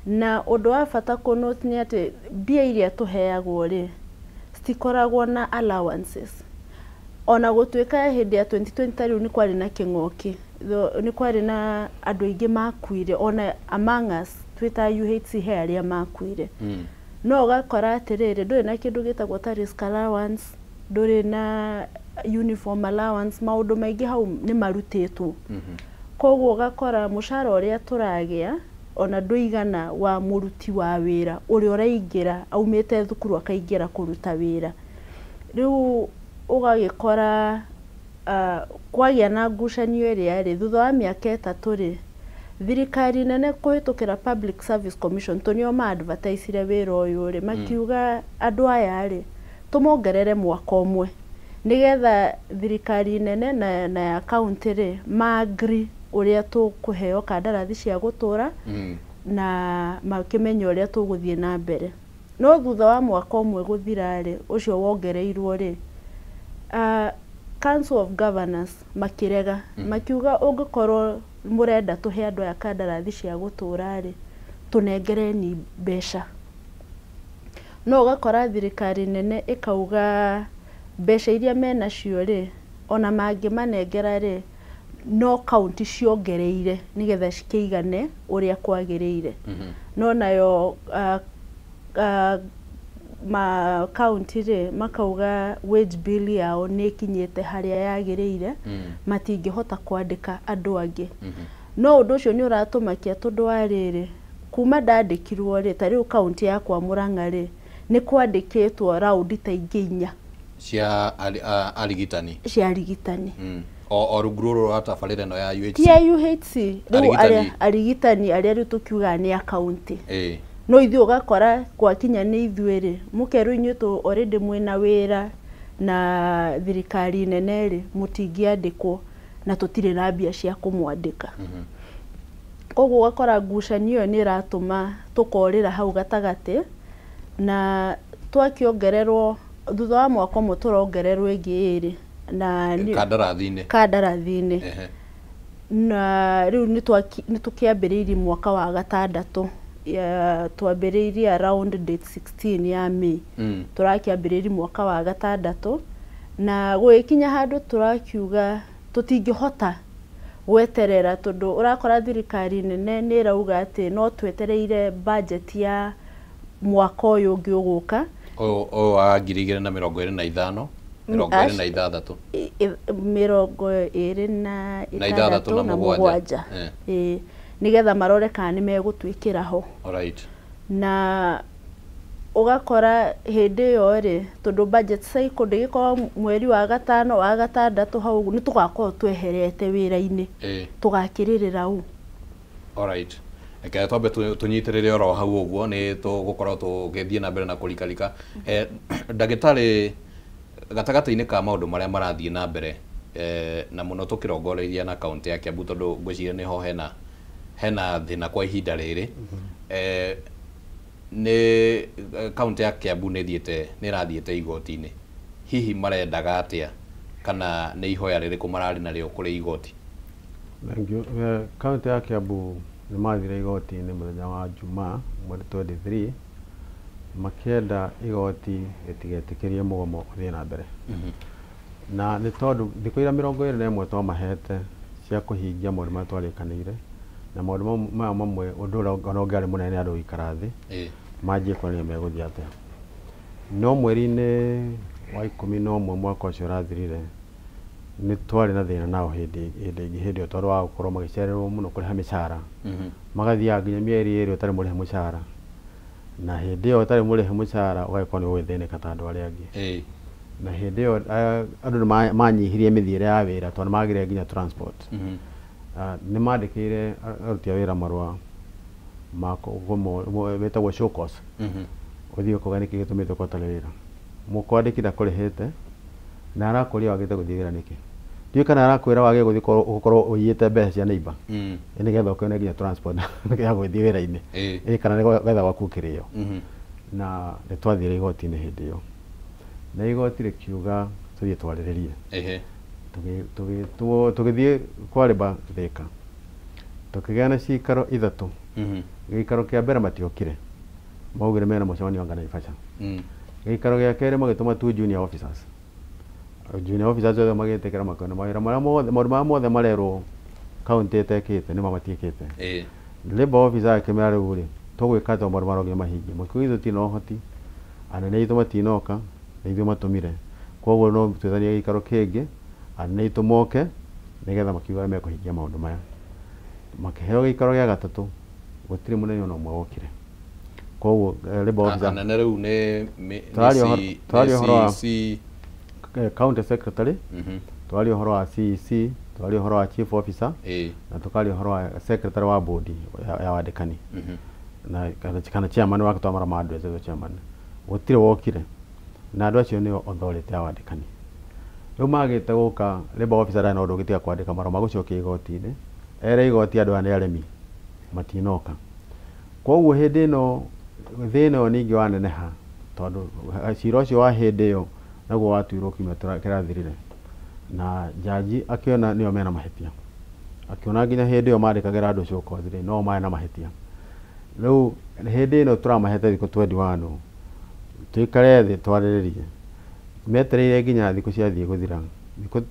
Na ũndũ wa bata kũ-note nĩ atĩ mbia iria tũheagwo rĩ, citikoragwo na allowances. Ona gũtuĩka hĩndĩ ya 2020 ta rĩu nĩ kwarĩ na kĩng'ũki, nĩ kwarĩ na andũ aingĩ makuire, ona among us twĩ ta UHC he arĩa makuire. No ũgakora atĩrĩrĩ, ndũrĩ na kĩndũ gĩtagwo ta risk allowance, ndũrĩ na uniform allowance, maũndũ maingĩ hau nĩ marutĩtwo. Koguo ũgakora mũcara ũrĩa tũragĩa ona ndũigana wa mũruti wa wĩra ũrĩa ũraingĩra aumĩte thukuru akaingĩra kũruta wĩra. Rĩu ũgagĩkora kwagĩa na ngucanio ĩrĩa rĩ, thutha wa mĩaka 3 rĩ, thirikari nene kũhĩtũkĩra Public Service Commission, tondũ nĩo ma-advertisire wĩra ũyũ rĩ, makiuga andũ aya rĩ, tũmongerere mwaka ũmwe nĩgetha thirikari nene na ya county rĩ, ma-agree ũrĩa tũkũheo kandarathi cia gũtũra na makĩmenye ũrĩa tũgũthiĩ na mbere. No thutha wa mwaka ũmwe gũthira rĩ, ũcio wongereirwo rĩ, Council of Governors makĩrega, makiuga ũngĩkorwo mũrenda tũhe andũ aya kandarathi cia gũtũra rĩ, tũnengereni mbeca. No ũgakora thirikari nene ĩkauga mbeca iria menacio rĩ, ona mangĩmanengera rĩ, no kaunti ciongereire nĩgetha cikĩigane ũrĩa kwagĩrĩire. No nayo ma kaunti rĩ, makauga wage bill yao nĩ ĩkinyĩte harĩa yagĩrĩire, matingĩhota kwandĩka andũ angĩ. No ũndũ ũcio nĩ ũratũmakia tondũ wa rĩrĩ, kuma ndandĩkirwo rĩ, ta rĩu kaunti yakwa Murang'a rĩ, nĩ kwandĩkĩtwo raundi ta ingĩ 4 cia arigitani. Cia arigitani. O rungu rũrũ rwa tabarĩra ĩno ya UHC. Ti ya UHC, rĩu arĩa arigitani arĩa rĩu tũkiugaga nĩ a kaunti. No ithuĩ ũgakora gwakinya nĩ ithuĩ rĩ, mũkerwo inyuĩ tũ already mwĩna wĩra na thirikari nene rĩ, mũtingĩandĩkwo na tũtirĩ na mbia cia kũmwandĩka. Koguo ũgakora ngucanio ĩyo nĩ ĩratũma tũkorĩra hau gatagatĩ, na twakĩongererwo thutha wa mwaka ũmwe tũrongererwo ĩngĩ 2 na kandarathi-inĩ. Na rĩu nĩ tũkĩambĩrĩirie mwaka wa 6, twambĩrĩirie around date 16 ya May. Tũrakĩambĩrĩirie mwaka wa 6 na gũgĩkinya handũ tũrakiuga tũtingĩhota gweterera, tondũ ũrakora thirikari nene nĩ ĩrauga atĩ no twetereire budget ya mwaka ũyũ ũngĩ ũgũka, ũyũ wa 2025 26 26 na 7, nĩgetha marore kana nĩ megũtwĩkĩra ho. Na ũgakora hĩndĩ ĩyo rĩ, tondũ budget cycle ndĩgĩkorwo mweri wa 5 wa 6 hau nĩ tũgakorwo tweherete wĩra-inĩ, tũgakĩrĩrĩra ũ. Alright. Reke twambe tũnyitĩrĩre oro hau ũguo, nĩ tũgũkorwo tũgĩthiĩ na mbere na kũrikarika. Ndagĩtarĩ, gatagatĩ-inĩ ka maũndũ marĩa marathiĩ na mbere, na mũno tũkĩrongoreiria na kaunti ya Kiambu, tondũ ngwĩciria nĩho hena thĩna kwa ihinda rĩrĩ, nĩ kaunti ya Kiambu nĩ ĩrathiĩte igoti-inĩ. Hihi marendaga atĩa, kana nĩ ihoya rĩrĩkũ mararĩ narĩo kũrĩ igoti? Thank you. Kaunti ya Kiambu nĩ mathire igoti-inĩ mũthenya wa Jumaa mweri 23, makĩenda igoti rĩtigetĩkĩrie mũgomo ũthiĩ na mbere. Na nĩ tondũ thikũ iria 21 twamahete cia kũhingia maũndũ marĩa twarĩkanĩire, na maũndũ maya mamwe ũndũ ũrĩa ona ũngĩarĩ mũnene andũ gũikara thĩ manjie kuonania megũthiĩ atĩa. No mweri-inĩ wa 11 mwaka ũcio ũrathirire, nĩ twarĩ na thĩna nao hĩndĩ ĩngĩ, hĩndĩ ĩyo tondũ wa gũkorwo magĩcererwo mũno kũrĩha mĩcara, magathiaga nginya mĩeri 2 ũtarĩ mũrĩhe mũcara, na hĩndĩ ĩyo ũtarĩ mũrĩhe mũcara ũgagĩkorwo nĩ ũgũgĩthĩnĩka ta andũ arĩa angĩ. Na hĩndĩ ĩyo andũ nĩ manyihirie mĩthiĩre ya wĩra tondũ nĩ magire nginya transport. Nĩ mandĩkĩire aruti a wĩra marũa ma wĩtagwo show cause, ũthiĩ ũkauga nĩkĩ gĩtũmĩte ũkorwo ũtarĩ wĩra, mũkwandĩki ndakũrĩhĩte na arakũria wagĩte gũthiĩ wĩra nĩkĩ, ndiũĩ kana arakwĩra wage gũthiĩ ũkorwo ũiyĩte mbeca cia neighbor nĩgetha ũkĩone nginya transport ya gũthiĩ wĩra-inĩ, kana nĩgetha gwaku kĩrĩo. Na nĩ twathire igoti-inĩ hĩndĩ ĩyo, na igoti rĩkiuga Tũthiĩ twarĩrĩrie. Tũgĩthiĩ kwa Labour Thika, tũkĩgĩa na cikaro 3. Gĩikaro kĩa mbere matiokire, maugire mena mũcemanio anga Naivasha. Gĩikaro gĩa kerĩ magĩtũma 2 junior officers. Junior officers othe magĩtĩkĩra, makĩona mawĩra marĩa mothe, maũndũ marĩa mothe marerwo kaunti ĩtekĩte nĩmo matiĩkĩte. Labour officer akĩmera rĩu rĩ, tũgwĩka atĩa maũndũ marĩa mahingie? Makiuga ithuĩ tũtirĩ na ũhoti, anene aitũ matinoka, na ithuĩ matũmire, koguo no twĩthanie gĩikaro kĩngĩ, anene aitũ moke nĩgetha makiuga mekũhingia maũndũ maya. Makĩheo gĩikaro gĩa gatatũ, gũtirĩ mũnene ona ũmwe wokire. Koguo labour officer anene rĩu nĩ Tũraria ũhoro wa county secretary, twaria ũhoro wa CEC, twaria ũhoro wa chief officer, na tũkaria ũhoro wa secretary wa board ya wandĩkani na kana chairman wa twamara ma andũ etwo chairman. Gũtirĩ wokire, na andũ acio nĩo authority ya wandĩkani. Rĩu magĩte gũka, labour officer ndarĩ na ũndũ ũngĩ tiga kwandĩka marũa ma gũcokia igoti-inĩ, ere igoti andũ aya nĩ aremi, matinoka. Koguo hĩndĩ ĩno thĩna ũyũ ningĩ waneneha, tondũ cira ũcio wa hĩndĩ ĩyo naguo watuirwo kiumia kĩrathirire, na jaji akĩona nĩo mena mahĩtia, akĩona nginya hĩndĩ ĩyo mandĩkagĩra andũ show cause rĩ, no marĩ na mahĩtia. Rĩu hĩndĩ ĩno tũramahete thikũ 21 tuikare thĩ twarĩrĩrie, metereire nginya thikũ ciathiĩ gũthira. Thikũ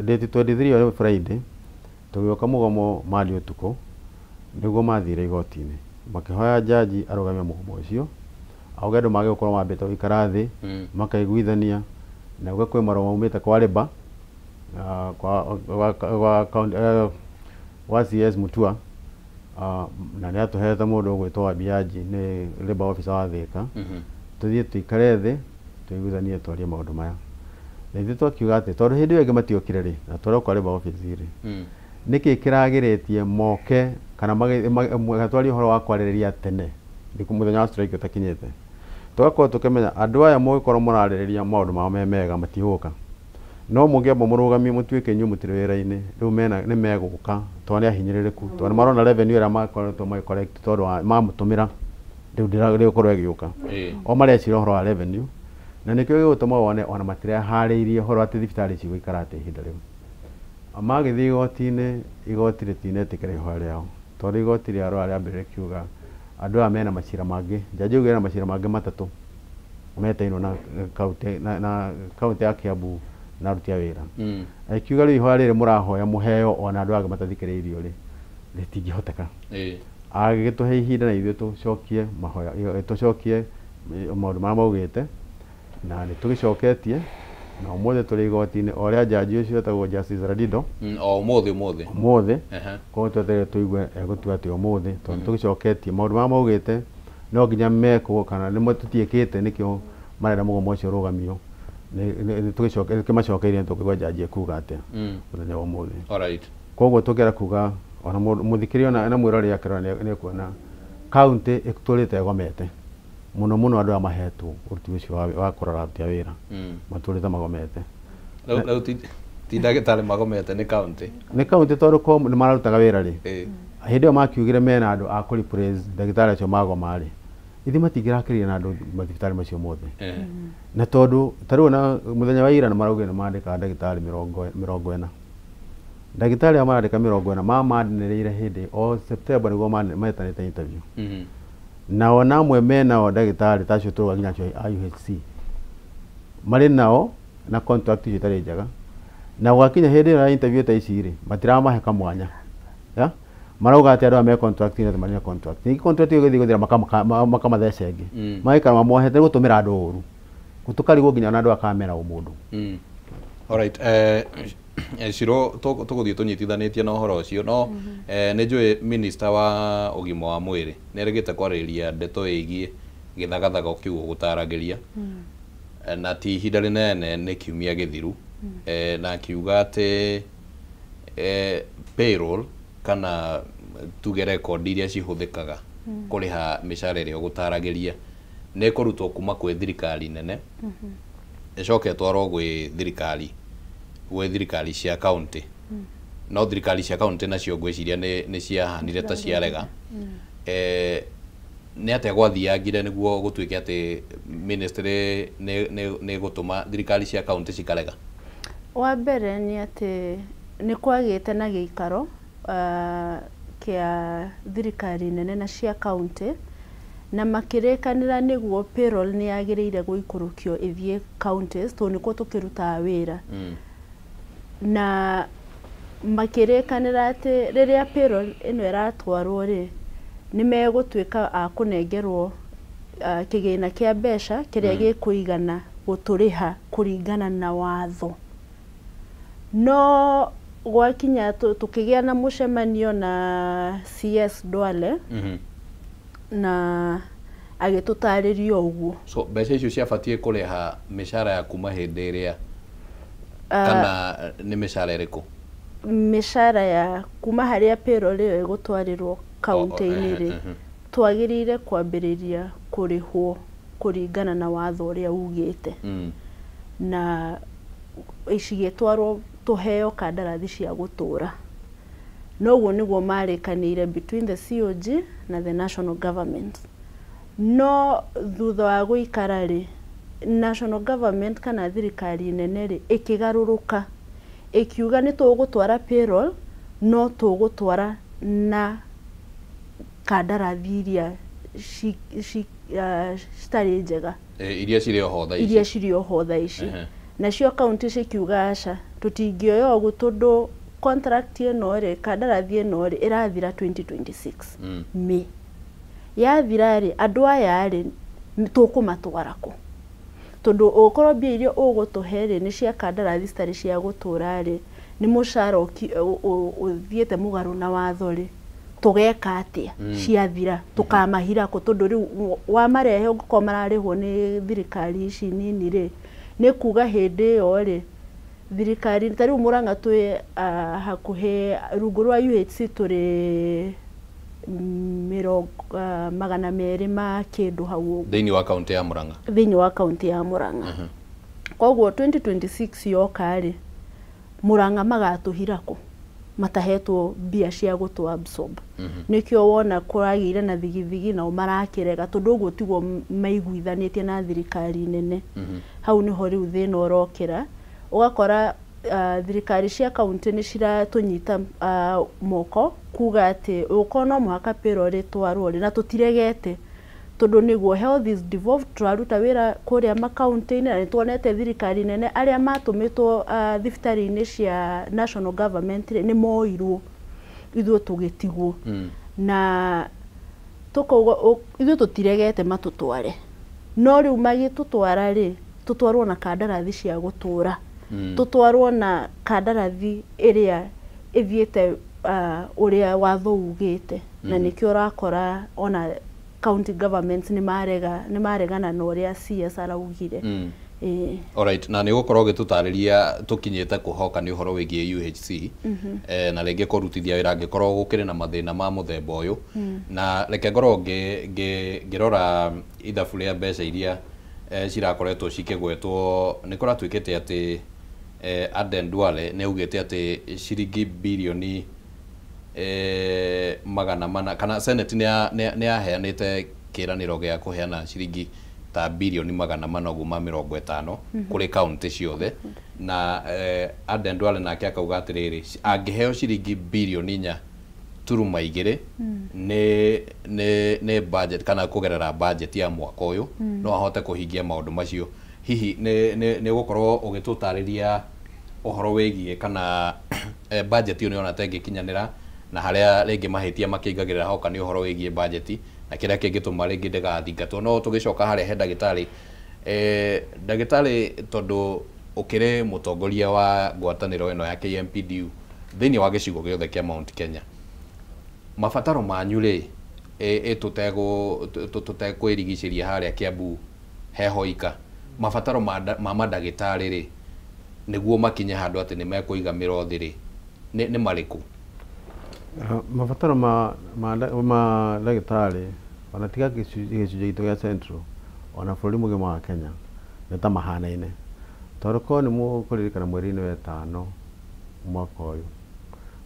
date 23 ĩyo Friday tũgĩũka mũgomo Monday ũtukũ, nĩguo mathire igoti-inĩ makĩhoya jaji arũgamie mũgomo ũcio, auge andũ mage gũkorwo mambĩte gũikara thĩ makaiguithania, na auge kwĩ marũa maumĩte kwa Labour, kwa CS Mutua, na nĩ atũhete mũndũ ũgwĩtwo Wabiaji nĩ labour officer wa Thika, tũthiĩ tũikare thĩ tũiguithanie twarie maũndũ maya. Na ithuĩ twakiuga atĩ tondũ hĩndĩ ĩyo ĩngĩ matiokire rĩ, na twarĩ kwa labour office rĩ, nĩkĩ kĩragirĩtie moke kana twarie ũhoro wa kwarĩrĩria tene thikũ mũthenya wa strike ũtakinyĩte? Tũgakorwo tũkĩmenya andũ aya mũgĩkorwo mũrarĩrĩria maũndũ mao me mega matigũka, no mũngĩamba mũrũgamie mũtuĩke inyuĩ mũtirĩ wĩra-inĩ, rĩu mena nĩ megũka, tondũ nĩ ahinyĩrĩrĩku, tondũ nĩ marona revenue ĩrĩa makoretwo magĩ collect tondũ wa mamũtũmĩra rĩu ndĩgũkorwo ĩgĩũka. O mareciria ũhoro wa revenue, na nĩkĩo gĩgũtũma wone ona matireharĩirie ũhoro atĩ thibitarĩ cigũikara atĩa ihinda rĩu. Magĩthiĩ igoti-inĩ, igoti rĩtinetĩkĩra ihoya rĩao, tondũ igoti rĩa rora rĩambĩrĩria kiuga andũ aya mena macira mangĩ, jaji augire ena macira mangĩ 3 metainwo na kaunti, na kaunti ya Kiambu na aruti a wĩra. Akiuga rĩu ihoya rĩrĩ mũrahoya mũheo ona andũ angĩ matathikĩrĩirio rĩ, rĩtingĩhoteka. Agĩgĩtũhe ihinda na ithuĩ tũcokie mahoya, tũcokie maũndũ marĩa maugĩte, na nĩ tũgĩcoketie, na ũmũthĩ tũrĩ igoti-inĩ o ũrĩa jaji ũcio etagwo Justice Radido. O ũmũthĩ ũmũthĩ. Ũmũthĩ. Koguo twetereire tũigue egũtua atĩ ũmũthĩ, tondũ tũgĩcoketie maũndũ marĩa maugĩte no nginya mekwo kana nĩmo tũtiĩkĩte, nĩkĩo marenda mũgomo ũcio ũrũgamio. Nĩ tũkĩmacokeirie, tũkĩigua jaji ekuga atĩa mũthenya wa ũmũthĩ. Koguo tũngĩenda kuga ona mũthikĩrĩria ona na mwĩroreri akĩrora nĩ ekuona kaunti ĩtũrĩte ĩgomete mũno mũno, andũ aya mahetwo ũruti ũcio wa kũrora aruti a wĩra matũrĩte magomete. Rĩu ti ndagĩtarĩ magomete, nĩ kaunti. Nĩ kaunti, tondũ ko nĩ mararutaga wĩra rĩ, hĩndĩ ĩyo makiugire mena andũ a kũ replace ndagĩtarĩ acio magoma rĩ, ithuĩ matingĩrakĩrire na andũ mathibitarĩ macio mothe. Na tondũ ta rĩu ona mũthenya wa ira nĩ maraugire nĩ mandĩkaga ndagĩtarĩ 40. Ndagĩtarĩ aya marandĩka 40 mamanĩrĩire hĩndĩ o September nĩguo metanĩte interview. Na ona amwe menao ndagĩtarĩ ta acio tũrauga nginya acio a UHC marĩ nao na contract icio itarĩ njega, na gwakinya hĩndĩ ĩyo ya interview ta ici rĩ, matiramahe kamwanya ya marauga atĩ andũ aya me contract inĩ marĩ na contract, ningĩ contract ĩyo ĩgĩthiĩ gũthira makamatheca ĩngĩ, magaikara mamohete gũtũmĩra andũ ũru, tũkarigwo nginya ona andũ aya kana mena ũmũndũ. Alright, Ciro, tũgũthiĩ tũnyitithanĩtie na ũhoro ũcio, no nĩ njũĩ minister wa ũgima wa mwĩrĩ nĩ erĩgĩte kwarĩrĩria ndeto ĩgiĩ gĩthagathago kĩu ũgũtaragĩria, na ti ihinda rĩnene, nĩ kiumia gĩthiru, na akiuga atĩ payroll kana tuge rekondi iria cihũthĩkaga kũrĩha mĩcara ĩrĩa ũgũtaragĩria nĩ ĩkũrutwo kuma kwĩ thirikari nene ĩcoke ĩtwarwo gwĩ thirikari cia kaunti, no thirikari cia kaunti nacio ngwĩciria nĩ ciahanire ta ciarega. Nĩ atĩa gwathiangire nĩguo gũtuĩke atĩ ministry nĩ gũtũma thirikari cia kaunti cikarega? Wa mbere nĩ atĩ nĩ kwagĩte na gĩikaro kĩa thirikari nene na cia kaunti, na makĩrĩkanĩra nĩguo payroll nĩ yagĩrĩire gũikũrũkio ĩthiĩ counties tondũ nĩkuo tũkĩrutaga wĩra. Na makĩrĩkanĩra atĩ rĩrĩa payroll ĩno ĩratwarwo rĩ, nĩ megũtuĩka a kũnengerwo kĩgĩna kĩa mbeca kĩrĩa gĩkũigana gũtũrĩha kũringana na watho. No gwakinya tũkĩgĩa na mũcemanio na CS Duale na agĩtũtarĩria ũguo. So mbeca icio ciabatiĩ kũrĩha mĩcara ya kuma hĩndĩ ĩrĩa kana nĩ mĩcara ĩrĩkũ? Mĩcara ya kuma harĩa payroll ĩyo ĩgũtwarĩrwo kaunti-inĩ rĩ, twagĩrĩire kwambĩrĩria kũrĩhwo kũringana na watho ũrĩa ugĩte. Na cigĩtwarwo tũheo kandarathi cia gũtũra. Noguo nĩguo marĩkanĩire between the COG na the national government. No thutha wa gũikara rĩ, national government kana thirikari nene rĩ, ĩkĩgarũrũka ĩkiuga nĩ tũgũtwara payroll no tũgũtwara na kandarathi iria citarĩ njega, iria cirĩ oho thaa ici, iria cirĩ oho thaa ici. Nacio kaunti cikiuga aca, tũtingĩoya ũguo tondũ contract ĩno rĩ, kandarathi ĩno rĩ, ĩrathira 2026 May. Yathira rĩ, andũ aya rĩ, tũkũmatwara kũ? Tondũ ũkorwo mbia iria ũgũtũhe rĩ, nĩ cia kandarathi citarĩ cia gũtũra rĩ, nĩ mũcara ũthiĩte mũgarũ na watho rĩ, tũgeka atĩa ciathira? Tũkamahira kũ? Tondũ rĩu wamarehe ũngĩkorwo mararĩhwo nĩ thirikari ici nini rĩ, nĩ kuga hĩndĩ ĩyo rĩ, thirikari ta rĩu Murang'a twĩ hakuhĩ rungu rwa UHC tũrĩ 200 ma kĩndũ hau ũguo thĩinĩ wa kaunti ya Murang'a, thĩinĩ wa kaunti ya Murang'a. Koguo 2026 yoka rĩ, Murang'a magatũhira kũ matahetwo mbia cia gũtũ absorb? Nĩkĩo wona kũragĩire na thigithigi nao marakĩrega, tondũ ũguo tiguo maiguithanĩtie na thirikari nene. Hau nĩho rĩu thĩna ũrokĩra, ũgakora thirikari cia kaunti nĩ ciratũnyita moko kuga atĩ ũkorwo no mũhaka payroll ĩtwarwo rĩ, na tũtiregete tondũ nĩguo health is devolved, tũraruta wĩra kũrĩa makaunti-inĩ na nĩtuonete thirikari nene arĩa matũmĩtwo thibitarĩ-inĩ cia national government rĩ, nĩ moirwo, ithuĩ tũgĩtigwo. Na tũkauga ithuĩ tũtiregete matũtware, no rĩu magĩtũtwara rĩ, tũtwarwo na kandarathi cia gũtũra, tũtwarwo na kandarathi ĩrĩa ĩthiĩte ũrĩa watho ugĩte. Na nĩkĩo ũrakora ona county governments nĩ maregana na ũrĩa CS araugire. Alright, na nĩ ũgũkorwo ũgĩtũtarĩria tũkinyĩte kũhoka nĩ ũhoro wĩgiĩ UHC na rĩngĩ kũrutithia wĩra angĩkorwo gũkĩrĩ na mathĩna ma mũthemba ũyũ. Na reke ngorwo ngĩrora ithabu rĩa mbeca iria cirakoretwo cikĩgwetwo. Nĩ kũratuĩkĩte atĩ Aden Duale nĩ augĩte atĩ ciringi birioni 400, kana Senate nĩ yaheanĩte kĩranĩro gĩa kũheana ciringi ta birioni 450 kũrĩ kaunti ciothe. Na Aden Duale nake akauga atĩrĩrĩ, angĩheo ciringi birioni 4.2 nĩ budget kana kũgerera budget ya mwaka ũyũ, no ahote kũhingia maũndũ macio. Hihi nĩ ũgũkorwo ũgĩtũtarĩria ũhoro wĩgiĩ kana budget ĩyo nĩyona ta ĩngĩkinyanĩra, na harĩa rĩngĩ mahĩtia makĩingagĩrĩra hoka nĩ ũhoro wĩgiĩ budget na kĩrĩa kĩngĩtũma rĩngĩ ndĩgathingatwo. No tũgĩcoka harĩa he ndagĩtarĩ, ndagĩtarĩ, tondũ ũkĩrĩ mũtongoria wa ngwatanĩro ĩno ya KMPDU thĩinĩ wa gĩcigo gĩothe kĩa Mount Kenya, mabataro manyu rĩ, tũtekwĩrigicĩria harĩa Kiambu heho ika, mabataro ma mandagĩtarĩ rĩ, nĩguo makinye handũ atĩ nĩ mekũiga mĩro thĩ rĩ, nĩ marĩkũ? Mabataro ma ndagĩtarĩ ona tiga gĩcunjĩ gitũ gĩa Central, ona bũrũri mũgima wa Kenya nĩ ta mahanaine, tondũ korwo nĩ mũkũririkana mweri-inĩ wa ĩtano mwaka ũyũ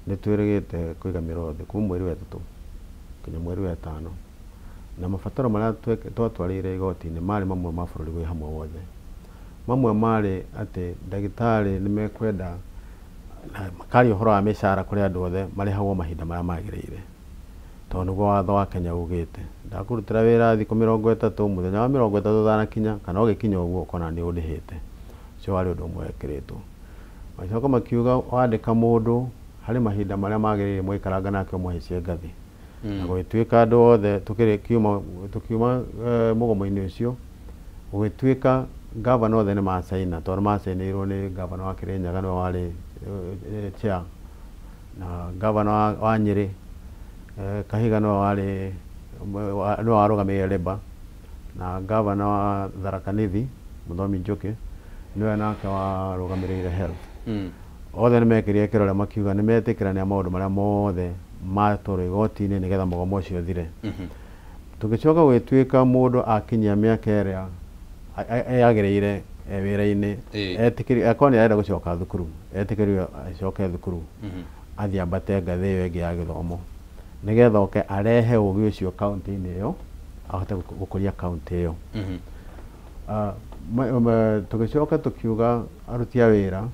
nĩ twĩrĩgĩte kũiga mĩro thĩ kuma mweri wa ĩtatũ nginya mweri wa ĩtano, na mabataro marĩa twatwarĩire igoti-inĩ marĩ mamwe ma bũrũri wĩ hamwe wothe. Mamwe marĩ atĩ ndagĩtarĩ nĩ mekwenda na makaria ũhoro wa mĩcara kũrĩ andũ othe marĩhagwo mahinda marĩa magĩrĩire, tondũ nĩguo watho wa Kenya ugĩte. Ndakũrutĩra wĩra thikũ 30, mũthenya wa 30 ũtanakinya kana ũgĩkinya ũguo ũkona nĩ ũndĩhĩte. Ũcio warĩ ũndũ ũmwe wekĩrĩtwo. Magĩcoka makiuga wandĩka mũndũ harĩ mahinda marĩa magĩrĩire mwaikaranga nake ũmũhaicie ngathĩ. Na gũgĩtuĩka andũ othe tũkiuma mũgomo-inĩ ũcio, gũgĩtuĩka gavana othe nĩ macaina, tondũ macainĩirwo nĩ gavana wa Kirinyaga nĩwe warĩ chair, na gavana wa Nyĩrĩ Kahiga nĩwe warĩ nĩwe warũgamĩrĩire labour, na gavana wa Tharaka Nithi Mũthomi Njuki nĩwe nake warũgamĩrĩire health. Othe nĩ mekĩrire kĩrore makiuga nĩ metĩkĩrania maũndũ marĩa mothe matwarwo igoti-inĩ nĩgetha mũgomo ũcio ũthire. Tũgĩcoka gũgĩtuĩka mũndũ akinyia mĩaka ĩrĩa yagĩrĩire wĩra-inĩ, etĩkĩrio akorwo nĩ arenda gũcoka thukuru, etĩkĩrio acoke thukuru, athiĩ ambate ngathĩ ĩyo ĩngĩ ya gĩthomo, nĩgetha oke arehe ũgĩ ũcio kaũntĩ-inĩ ĩyo, ahote gũkũria kaũntĩ ĩyo. Tũgĩcoka tũkiuga aruti a wĩra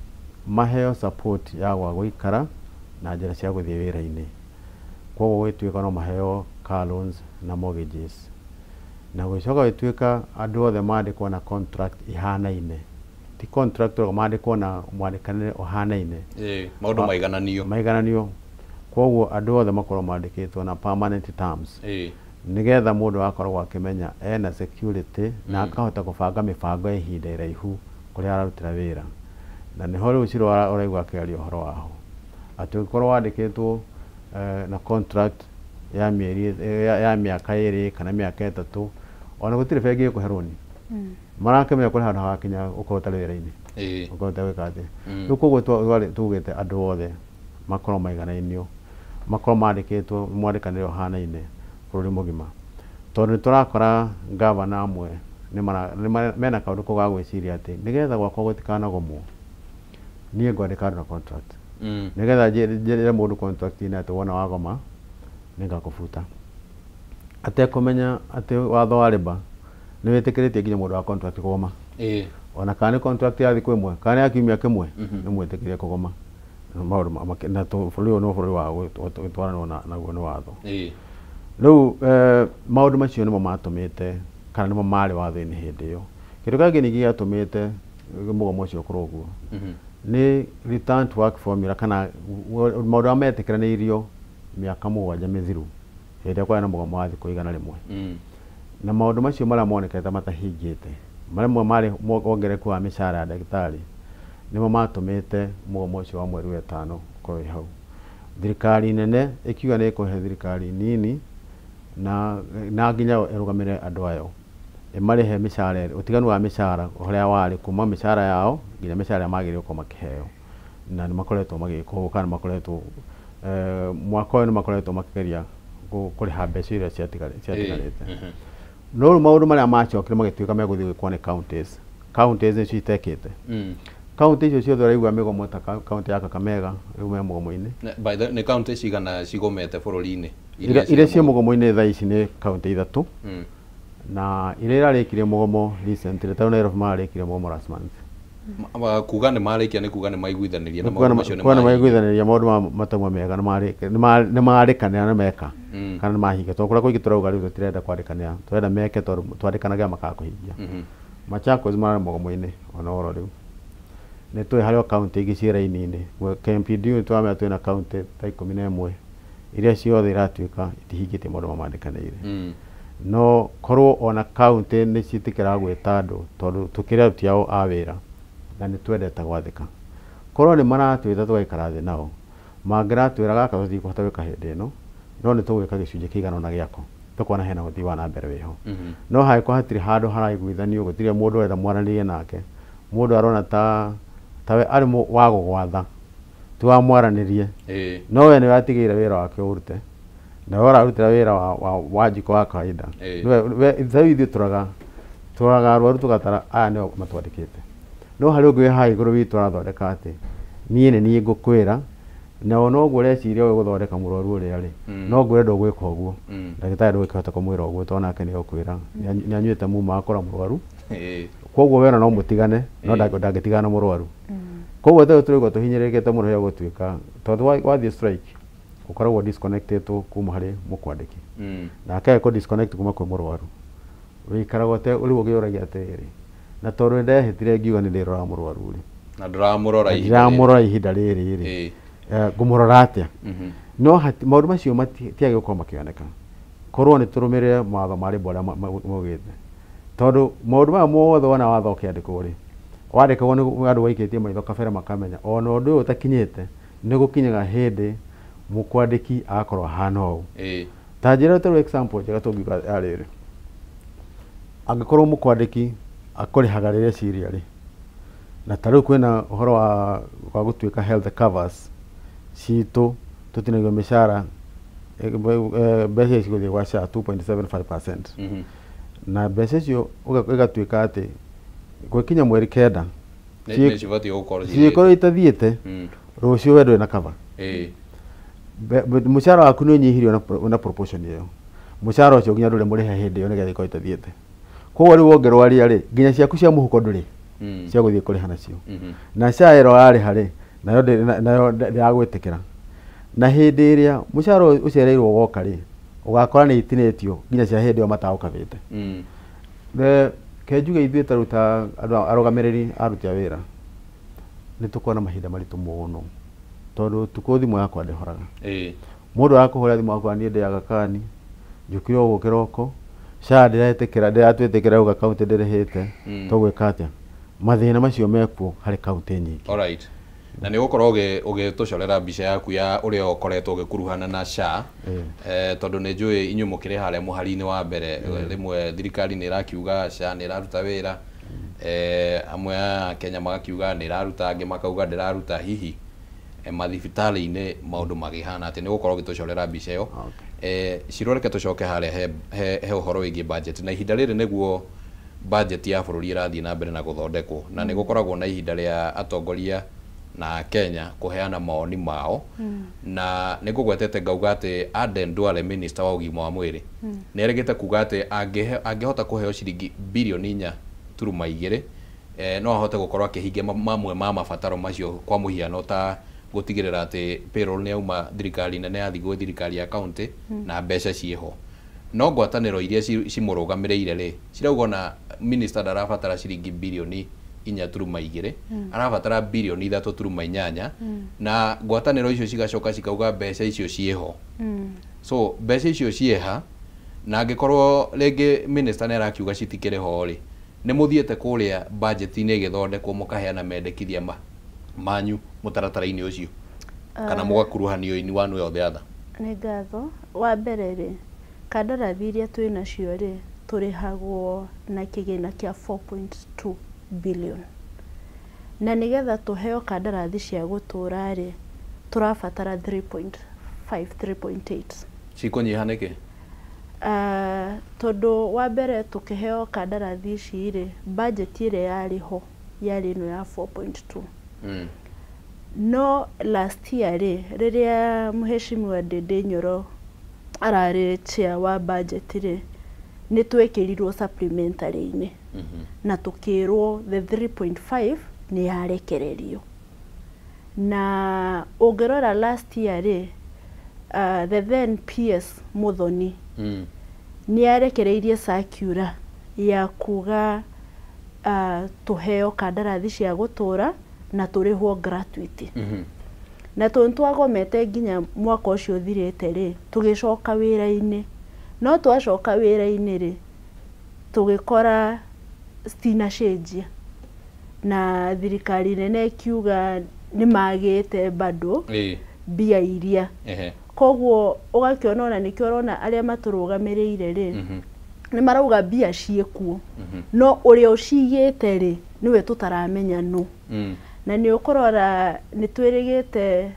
maheo support ya gwa gũikara na njĩra cia gũthiĩ wĩra-inĩ. Koguo gũgĩtuĩka no maheo car loans na mortgages. Na gũgĩcoka gũgĩtuĩka andũ othe mandĩkwo na contract ihanaine. Ti contract mandĩkwo na mwandĩkanĩre ũhanaine. Maũndũ maigananio. Maigananio. Koguo andũ othe makorwo mandĩkĩtwo na permanent terms. Nĩgetha mũndũ akoragwo akĩmenya ena security na akahota kũbanga mĩbango ya ihinda iraihu kũrĩa ararutĩra wĩra. Na nĩho rĩu Ciro ũraigua akĩaria ũhoro waho. Atĩ ũngĩkorwo wandĩkĩtwo na contract ya mĩeri ya mĩaka 2 kana mĩaka 3, ona gũtirĩ bengi ĩkũhe rũni. Marakĩmenya kũrĩ handũ hagakinya ũkorwo ũtarĩ wĩra-inĩ. Ũkorwo ũtegwĩka atĩa. Rĩu koguo tugĩte andũ othe makorwo maiganainio, makorwo mandĩkĩtwo mwandĩkanĩre ũhanaine bũrũri mũgima. Tondũ nĩ tũrakora gavana amwe mena kaũndũ kau ga gwĩciria atĩ nĩgetha gwakwa gũtikanagomwo, niĩ ngwandĩka andũ na contract. Nĩgetha njĩre mũndũ contract-inĩ atĩ wona wagoma nĩngakũbuta. Atekũmenya atĩ watho wa labour nĩ wĩtĩkĩrĩtie nginya mũndũ wa contract kũgoma. Ona kana nĩ contract ya thikũ ĩmwe kana ya kiumia kĩmwe, nĩ mwĩtĩkĩrie kũgoma. Maũndũ na bũrũri ũyũ nĩ bũrũri wa gũtwaranwo naguo nĩ watho. Rĩu maũndũ macio nĩmo matũmĩte kana nĩmo marĩ watho-inĩ hĩndĩ ĩyo. Kĩndũ kĩngĩ ningĩ gĩatũmĩte mũgomo ũcio ũkorwo ũguo nĩ return to work formula, kana maũndũ marĩa metĩkĩranĩirio mĩaka 7 mĩthiru hĩndĩ ĩrĩa kwarĩ na mũgomo wa thikũ 100. Na maũndũ macio marĩa monekete matahingĩte, marĩa marĩ wongerereku wa mĩcara ya ndagĩtarĩ, nĩmo matũmĩte mũgomo ũcio wa mweri wa 5 ũkorwo wĩ hau. Thirikari nene ĩkiuga nĩ ĩkũhe thirikari nini na nginya ĩrũgamĩrĩre andũ ayo, ĩmarĩhe mĩcara, ũtiganu wa mĩcara ũrĩa warĩ kuma mĩcara yao nginya mĩcara ĩrĩa magĩrĩirwo gũkorwo makĩheo. Na nĩ makoretwo magĩka ũguo, kana nĩ makoretwo mwaka ũyũ nĩ makoretwo makĩgeria kũrĩha mbeca iria ciatigarĩte. No rĩu maũndũ marĩa macokire magĩtuĩka megũthiĩ gwĩkwo nĩ counties. Counties nĩcio itekĩte. Kaunti icio ciothe ũraigua mĩgomo ta kaunti ya Kakamega rĩu me mũgomo-inĩ. Nĩ kaunti cigana cigomete bũrũri-inĩ? Iria ciĩ mũgomo-inĩ thaa ici nĩ kaunti 3. Na iria irarĩkirie mũgomo recently, ta Nairobi mararĩkirie mũgomo last month. Kuga nĩ marĩkia nĩ kuga nĩ maiguithanĩria na maũndũ macio nĩ kuga nĩ maiguithanĩria maũndũ matamwe mega, nĩ marĩkanĩra na meka kana nĩ mahingia. Tondũ kũrĩa kũingĩ tũrauga rĩu tũtirenda kwandĩkanĩra, tũrenda meke tondũ twandĩkanagia makaga kũhingia. Machakos mararĩ mũgomo-inĩ ona oro rĩu. Nĩ tũĩ harĩ o kaunti ingĩ ciĩ raini-inĩ. KMPDU nĩ tũramenya twĩna kaunti ta 11 iria ciothe iratuĩka itihingĩtie maũndũ mamandĩkanĩire. No korwo ona kaunti nĩ ciĩtĩkĩraga gwĩta andũ tondũ tũkĩrĩ aruti ao a wĩra na nĩ twendete gwathĩka. Korwo nĩ maratwĩta tũgaikara thĩ nao, mangĩratwĩra gaka tũtikũhota gwĩka hĩndĩ ĩno, no nĩ tũgwĩka gĩcunjĩ kĩigana ũna gĩako, tũkona hena ũthii wa na mbere wĩho. No hangĩkorwo hatirĩ handũ haraiguithanio, gũtirĩ mũndũ ũrenda mwaranĩrie nake, mũndũ arona tawe arĩ wa gũgwatha, ti wa mwaranĩrie, no we nĩwe atigĩire wĩra wake ũrute, na we ũrarutĩra wĩra wa njiko wa kawaida. Rĩu ithuĩ tũraga arwaru tũgatara aya nĩo matwandĩkĩte. No harĩ ũngĩ wĩ haha igũrũ witũ arathondeka atĩ niĩ nĩ niĩ ngũkwĩra, na ona ũguo ũreciria ũyũ gũthondeka mũrwaru ũrĩa rĩ, no ngwĩre ndũgwĩka ũguo. Ndagĩtarĩ ndũgũkĩhota kũmwĩra ũguo tondũ nake nĩ egũkwĩra nĩ anyuĩte muma akora mũrwaru. Koguo wena no mutigane no ndangĩtigana mũrwaru. Koguo tũ tũrĩgwo tũhinyĩrĩrĩkĩte mũno ya gũtuĩka tondũ wathiĩ strike ũkoragwo disconnected kuma harĩ mũkwandĩki na akae kũ disconnect kuma kwĩ mũrwaru wĩikaragwo te rĩu ũkĩũragia atĩrĩrĩ na tondũ nĩndehĩtire ngiuga nĩ ndĩroraga mũrwaru rĩ na ndũramũrora ihinda ndiramũrora ihinda rĩrĩ rĩ ngũmũrora atĩa? No maũndũ macio matiagĩ gũkorwo makĩoneka korwo nĩ tũrũmĩrĩre mawatho ma rĩmbo arĩa maugĩte tondũ maũndũ maya mothe wona watho ũkĩandĩkwo rĩ wandĩkagwo nĩ andũ waikĩtie maitho kabere makamenya ona ũndũ ũyũ ũtakinyĩte nĩ gũkinyaga hĩndĩ mũkwandĩki agakorwo ahana ũũ. Ta njĩra tarĩu example njega tũngiuga ya rĩrĩ angĩkorwo mũkwandĩki akũrĩhaga rĩrĩa ciria rĩ na tarĩu kwĩna ũhoro wa gũtuĩka health covers citũ tũtinagio mĩcara mbeca ici gũthiĩ gwa SHA 2.75% na mbeca icio ĩgatuĩka atĩ gwĩkinya mweri 9 ciĩkorwo itathiĩte rũciũ we ndũrĩ na cover. Mũcara waku nĩ ũnyihirio na proportion ĩyo mũcara ũcio nginya ndũrĩ mũrĩhe hĩndĩ ĩyo nĩgetha ĩkorwo itathiĩte. Koguo rĩu wongerwaria rĩ nginya ciaku cia mũhuko ndũrĩ cia gũthiĩ kũrĩha nacio na SHA ĩro warĩha rĩ nayo ndĩragwĩtĩkĩra na hĩndĩ ĩrĩa mũcara ũcereirwo woka rĩ ũgakora nĩ itinĩtio nginya cia hĩndĩ ĩyo matagũkabĩte. Ke njuge ithuĩ tarĩu ta andũ arũgamĩrĩri aruti a wĩra nĩ tũkoragwo na mahinda maritũ mũno tondũ ũtukũ thimũ yakwa ndĩhoraga. Mũndũ arakũhũrĩra thimũ akwa niĩ ndĩaga kani njũkire ũguo kĩroko SHA ndĩretĩkĩra ndĩratwĩtĩkĩra rĩu akaunti ndĩrĩhĩte tũgwĩka atĩa? Mathĩna macio mekuo harĩ kaunti nyingĩ. Alright. Na nĩ ũgũkorwo ũgĩtũcorera mbica yaku ya ũrĩa ũkoretwo ũgĩkuruhana na SHA tondũ nĩ njũĩ inyuĩ mũkĩrĩ harĩa mũhari-inĩ wa mbere rĩmwe thirikari nĩ ĩrakiuga SHA nĩ ĩraruta wĩra amwe a Kenya magakiuga nĩ ĩraruta angĩ makauga ndĩraruta hihi mathibitarĩ-inĩ maũndũ magĩhana atĩ nĩ ũgũkorwo ũgĩtũcorera mbica ĩyo. Ciro reke tũcoke harĩa he ũhoro wĩgiĩ budget na ihinda rĩrĩ nĩguo budget ya bũrũri ĩrathiĩ na mbere na gũthondekwo na nĩ gũkoragwo na ihinda rĩa atongoria na Kenya kũheana maoni mao na nĩ ngũgwetete ngauga atĩ Aden Duale minister wa ũgima wa mwĩrĩ nĩ erĩgĩte kuga atĩ angĩhota kũheo ciringi birioni 4.2 no ahote gũkorwo akĩhingia mamwe ma mabataro macio kwa mũhiano ta gũtigĩrĩra atĩ payroll nĩ yauma thirikari nene yathiĩ gwĩ thirikari ya county na mbeca ciĩho. No ngwatanĩro iria cimũrũgamĩrĩire rĩ cirauga ona minister ndarabatara ciringi birioni 4.2 arabatara birioni 3.8 na ngwatanĩro icio cigacoka cikauga mbeca icio ciĩho. So mbeca icio ciĩha na angĩkorwo rĩngĩ minister nĩ arakiuga citikĩrĩ ho rĩ nĩ mũthiĩte kũrĩa budget-inĩ ĩgĩthondekwo mũkaheana mendekithia manyu mũtaratara-inĩ ũcio kana mũgakuruhanio in one way or the other? Nĩ ngatho. Wa mbere rĩ kandarathi iria twĩ nacio rĩ tũrĩhagwo na kĩgĩna kĩa 4.2 billion na nĩgetha tũheo kandarathi cia gũtũra rĩ tũrabatara 3.5 3.8. Cikũnyiha nĩkĩ? Tondũ wa mbere tũkĩheo kandarathi ici rĩ budget ĩrĩa yarĩ ho yarĩ ĩno ya 4.2. No last year rĩ rĩrĩa Mheshimiwa Ndindi Nyoro ararĩ chair wa budget rĩ nĩ twekĩrirwo supplementary-inĩ na tũkĩrwo the 3.5 nĩ yarekererio na ũngĩrora last year rĩ the then PS Muthoni nĩ arekereirie circular ya kuga tũheo kandarathi cia gũtũra na tũrĩhwo gratuity. Na tondũ twagomete nginya mwaka ũcio ũthirĩte rĩ tũgĩcoka wĩra-inĩ no twacoka wĩra-inĩ rĩ tũgĩkora citinacenjia na thirikari nene ĩkiuga nĩ magĩte bado mbia iria koguo ũgakĩona ona nĩkĩo ũrona arĩa matũrũgamĩrĩire rĩ nĩ marauga mbia ciĩkuo no ũrĩa ũcigĩte rĩ nĩwe tũtaramenya nũ. Na nĩ ũkũrora nĩ twĩrĩgĩte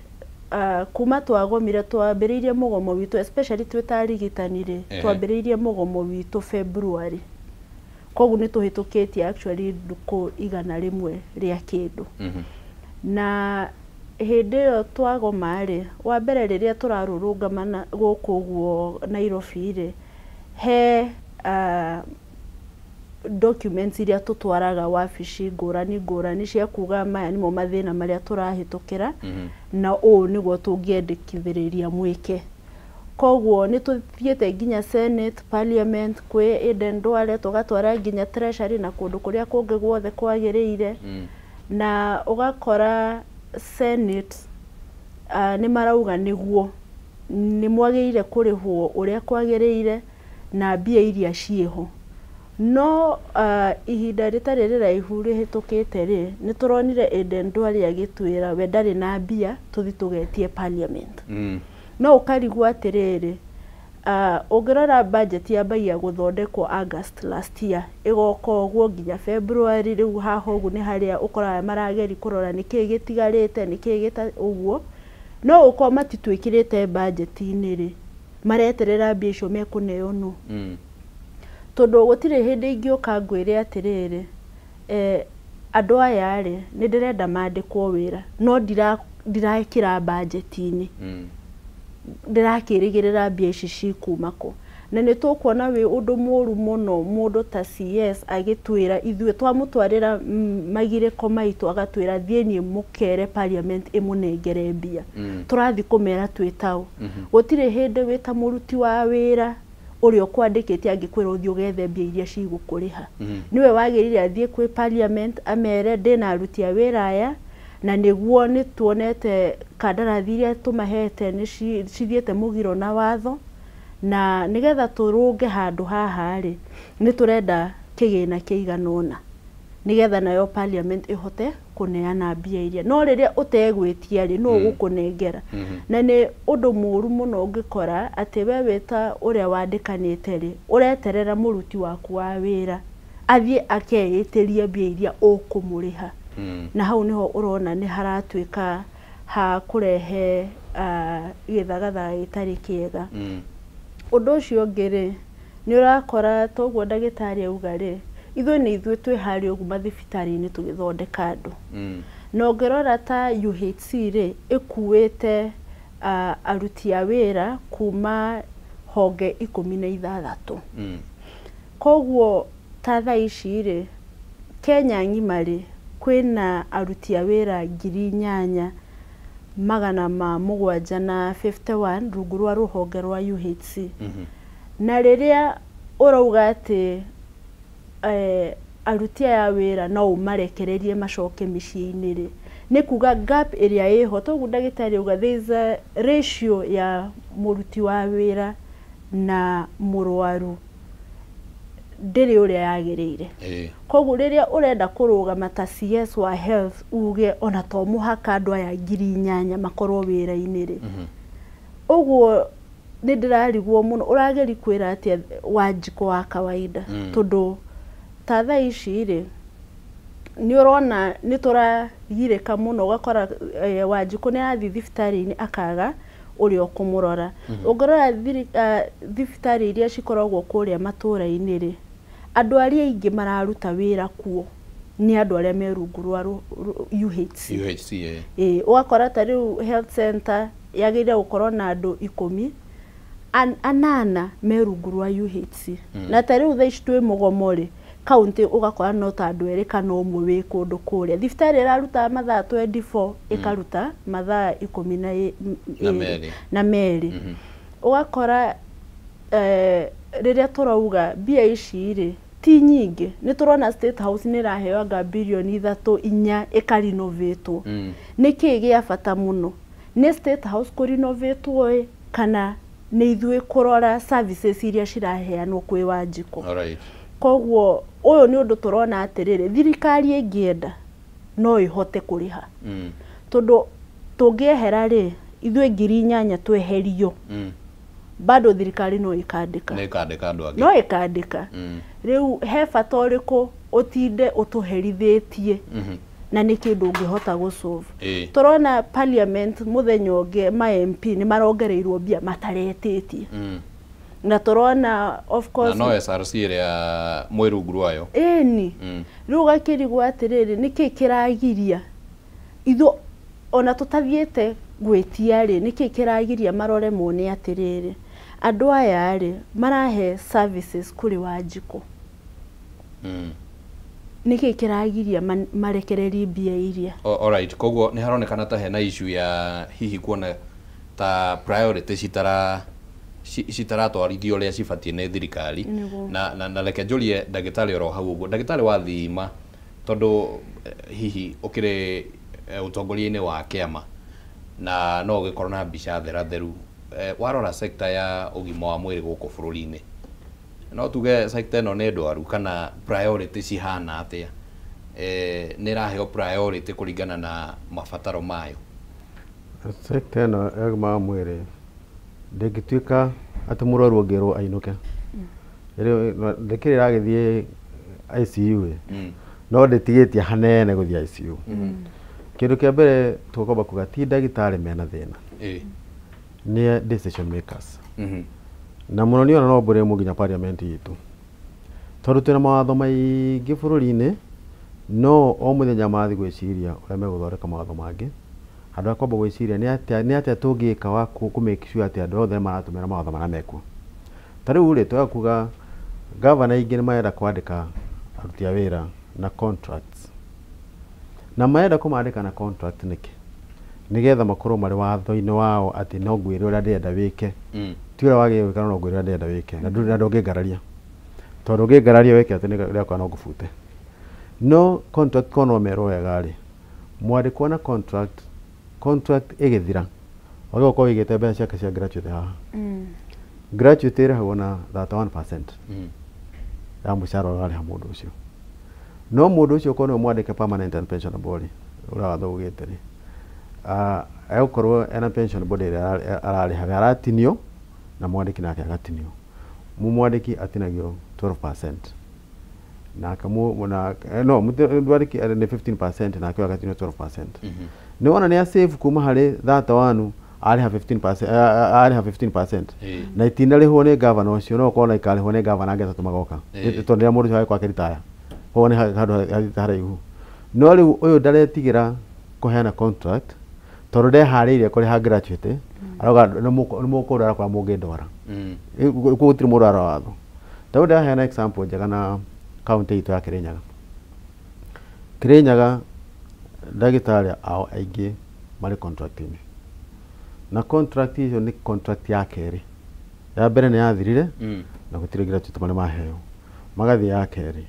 kuma twagomire twambĩrĩirie mũgomo witũ especially twĩ ta arigitani rĩ twambĩrĩirie mũgomo witũ February koguo nĩ tũhĩtũkĩtie actually ndukũ 100 rĩa kĩndũ. Na hĩndĩ ĩyo twagoma rĩ wa mbere rĩrĩa tũrarũrũngama gũkũ ũguo Nairobi rĩ he documents iria tũtwaraga wabici ngũrani ngũrani cia kuga maya nĩmo mathĩna marĩa tũrahĩtũkĩra na ũũ nĩguo tũngĩendekithĩrĩria mwĩke. Koguo nĩ tũthiĩte nginya Senate, Parliament, kwĩ Aden Duale, tũgatwara nginya Treasury na kũndũ kũrĩa kũngĩ guothe kwagĩrĩire. Na ũgakora Senate nĩ marauga nĩguo nĩ mwagĩrĩire kũrĩhwo ũrĩa kwagĩrĩire na mbia iria ciĩho. No ihinda rĩtarĩ rĩraihu rĩhĩtũkĩte rĩ, nĩ tũronire Aden Duale agĩtwĩra we ndarĩ na mbia, tũthiĩ tũgetie Parliament. No ũkarigwo atĩrĩrĩ, ũngĩrora budget yambagia gũthondekwo August last year, ĩgoka ũguo nginya February. Rĩu haha ũguo nĩ harĩa ũkoraga marageri kũrora nĩkĩĩ gĩtigarĩte, nĩkĩĩ gĩta ũguo. No ũkorwo matitwĩkĩrĩte budget-inĩ rĩ, mareterera mbia icio mekũneo nũ? Tondũ gũtirĩ hĩndĩ ingĩũka ngwĩre atĩrĩrĩ, andũ aya rĩ, nĩ ndĩrenda mandĩkwo wĩra, no ndirekĩra budget-inĩ. Ndĩrakĩrĩgĩrĩra mbia ici cikuma kũ? Na nĩ tũkuona wĩ ũndũ mũru mũno mũndũ ta CS agĩtwĩra ithuĩ twamũtwarĩra magirĩko maitũ, agatwĩra thiĩ niĩ mũkere Parliament ĩmũnengere mbia. Tũrathiĩ kũmera twĩ taũ? Gũtirĩ hĩndĩ wĩ ta mũruti wa wĩra ũrĩa ũkwandĩkĩte angĩkwĩra ũthiĩ ũgethe mbia iria cigũkũrĩha. Nĩwe wagĩrĩire athiĩ kwĩ Parliament amere ndĩna aruti a wĩra aya, na nĩguo nĩ tuonete kandarathi iria tũmahete nĩ cithiĩte mũgiro na watho, na nĩgetha tũrũnge handũ haha rĩ, nĩ tũrenda kĩgĩna kĩigana ũna, nĩgetha nayo Parliament ĩhote kũneana mbia iria. No rĩrĩa ũtegwĩtia rĩ, nũ ũgũkũnengera? Na nĩ ũndũ mũru mũno ũngĩkora atĩ we wĩ ta ũrĩa wandĩkanĩte rĩ, ũreterera mũruti waku wa wĩra athiĩ akeĩtĩrie mbia iria ũkũmũrĩha. Na hau nĩho ũrona nĩ haratuĩka ha kũrehe gĩthagathaga gĩtarĩ kĩega. Ũndũ ũcio ũngĩ rĩ, nĩ ũrakora toguo ndagĩtarĩ auga rĩ, ithuĩ nĩ ithuĩ twĩ harĩa ũguo mathibitarĩ-inĩ tũgĩthondeka andũ. Na ũngĩrora ta UHC rĩ, ĩkuĩte aruti a wĩra kuma honge 16. Koguo ta thaa ici rĩ, Kenya ng'ima rĩ, kwĩna aruti a wĩra 8751 rungu rwa rũhonge rwa UHC. Na rĩrĩa ũrauga atĩ aruti aya wĩra no ũmarekererie macoke mĩciĩ-inĩ rĩ, nĩ kuga gap ĩrĩa ĩho, toguo ndagĩtarĩ auga there is a ratio ya mũruti wa wĩra na mũrwaru ndĩrĩ ũrĩa yagĩrĩire. Koguo rĩrĩa ũrenda kũrũgama ta CS wa health uge ona to mũhaka andũ aya 8000 makorwo wĩra-inĩ rĩ, ũguo nĩ ndĩrarigwo mũno ũrageri kwĩra atĩa Wanjikũ wa kawaida. Tondũ ta thaa ici rĩ, nĩ ũrona nĩ tũragirĩka mũno, ũgakora Wanjikũ nĩ arathiĩ thibitarĩ-inĩ akaga ũrĩa ũkũmũrora. Ũngĩrora thibitarĩ iria cikoragwo kũrĩa matũra-inĩ rĩ, andũ arĩa aingĩ mararuta wĩra kuo nĩ andũ arĩa me rungu rwa UHC. UHC, eh. Ĩĩ, ũgakora ta rĩu health center yagĩrĩire gũkorwo na andũ 10, 8 me rungu rwa UHC. Na ta rĩu thaa ici twĩ mũgomo rĩ, kaunti ũgakora no ta andũ 2 kana 1 wĩ kũndũ kũrĩa. Thibitarĩ ĩraruta mathaa 24, ĩkaruta mathaa 12 Na merĩ. Na merĩ. Ũgakora rĩrĩa tũrauga mbia ici rĩ ti nyingĩ, nĩ tũrona State House nĩ ĩraheo anga birioni 3 4 ĩkarinovatwo. Nĩ kĩĩ gĩa bata mũno, nĩ State House kũrinovatwo ĩ, kana nĩ ithuĩ kũrora services iria ciraheanwo kwĩ Wanjikũ? Koguo ũyũ nĩ ũndũ tũrona atĩrĩrĩ, thirikari ĩngĩenda no ĩhote kũrĩha. Tondũ tũngĩehera rĩ, ithuĩ 8000 tweherio, bado thirikari no ĩkandĩka. Nĩ ĩkandĩka andũ angĩ. No ĩkandĩka. Rĩu he bata ũrĩkũ ũtinde ũtũherithĩtie na nĩ kĩndũ ũngĩhota gũsolve? Tũrona Parliament mũthenya ũngĩ ma MP nĩ marongereirwo mbia mataretĩtie. Na tũrona of course na no SRC ĩrĩa mwĩ rungu rwayo. Ĩni. Rĩu ũgakĩrigwo atĩrĩrĩ, nĩkĩ kĩragiria ithuĩ ona tũtathiĩte gwĩtia rĩ, nĩkĩ kĩragiria marore mone atĩrĩrĩ, andũ aya rĩ marahe services kũrĩ Wanjikũ. Nĩkĩ kĩragiria marekererie mbia iria? Alright, koguo nĩ haronekana ta hena issue ya hihi kuona ta priority citaratwarithio ũrĩa cibatiĩ nĩ thirikari. Na reke njũrie ndagĩtarĩ oro hau ũguo, ndagĩtarĩ wa thima, tondũ hihi ũkĩrĩ ũtongoria-inĩ wa kĩama na no ũgĩkorwo na mbica theratheru, warora sector ya ũgima wa mwĩrĩ gũkũ bũrũri-inĩ, no tuge sector ĩno nĩ ndwaru kana priority cihana atĩa? Nĩ ĩraheo priority kũringana na mabataro mayo? Sector ĩno ya ũgima wa mwĩrĩ ndĩngĩtuĩka atĩ mũrwaru angĩrwo ainũke, ndĩkĩrĩ ĩragĩthiĩ ICU ĩ, no ndĩtigĩtie hanene gũthiĩ ICU. Kĩndũ kĩa mbere tũkwamba kuga ti ndagĩtarĩ mena thĩna, nĩ decision makers. Na mũno nĩ ona no mbũrĩmwo nginya parliament itũ, tondũ twĩna mawatho maingĩ bũrũri-inĩ, no o mũthenya mathiĩ gwĩciria ũrĩa megũthondeka mawatho mangĩ handũ ha kwamba gwĩciria nĩ atĩa tũngĩka wa kũ make sure atĩ andũ othe maratũmĩra mawatho marĩa mekuo. Ta rĩu rĩ, twega kuga gavana aingĩ nĩ marenda kwandĩka aruti a wĩra na contracts, na marenda kũmandĩka na contract nĩkĩ? Nĩgetha makorwo marĩ watho-inĩ wao atĩ no ngwĩre ũrĩa ndĩrenda wĩke, ti ũrĩa wagĩrĩirwo gwĩka, no ngwĩre ũrĩa ndĩrenda wĩke, na ndũngĩngararia, tondũ ũngĩngararia wĩke atĩ nĩrĩakwa no ngũbute. No contract ko no merwo wega rĩ, mwandĩkwo na contract, contract ĩgĩthira wagĩrĩirwo gũkorwo wĩigĩte mbeca ciake cia gratuity haha. Gratuity ĩrĩhagwo na 31% ya mũcara ũrĩa ũrarĩha mũndũ ũcio. No mũndũ ũcio korwo nĩwe mwandĩke permanent and pensionable rĩ, ũrĩa watho ugĩte rĩ, egũkorwo ena pension board ĩrĩa ararĩha, we aratinio na mwandĩki nake agatinio. Mwandĩki atinagio 12%, nake no mwandĩki nĩ 15%, nake agatinio 12%. Nĩ wona nĩ save kuma harĩ 31, arĩha 15%, arĩha 15%, na itinarĩhwo nĩ gavana ũcio, no ũkorwo na ikarĩhwo nĩ gavana angĩ atatũ magoka, tondũ rĩrĩa mũndũ ũcio agĩkorwo akĩritaya, koguo nĩ handũ hathiĩte haraihu. No rĩu ũyũ ndaretigĩra kũheana contract tondũ ndeharĩirie kũrĩha gratuity, arauga nĩ mũkũndwara kũrĩa mũngĩndwara, kũu gũtirĩ mũndũ arora watho. Ta rĩu ndĩraheana example njega na kaunti itũ ya Kirinyaga. Kirinyaga ndagĩtarĩ ao aingĩ marĩ contract-inĩ, na contract icio nĩ contract ya kerĩ. Ya mbere nĩ yathirire na gũtirĩ gratuity marĩ maheo, magathiĩ ya kerĩ.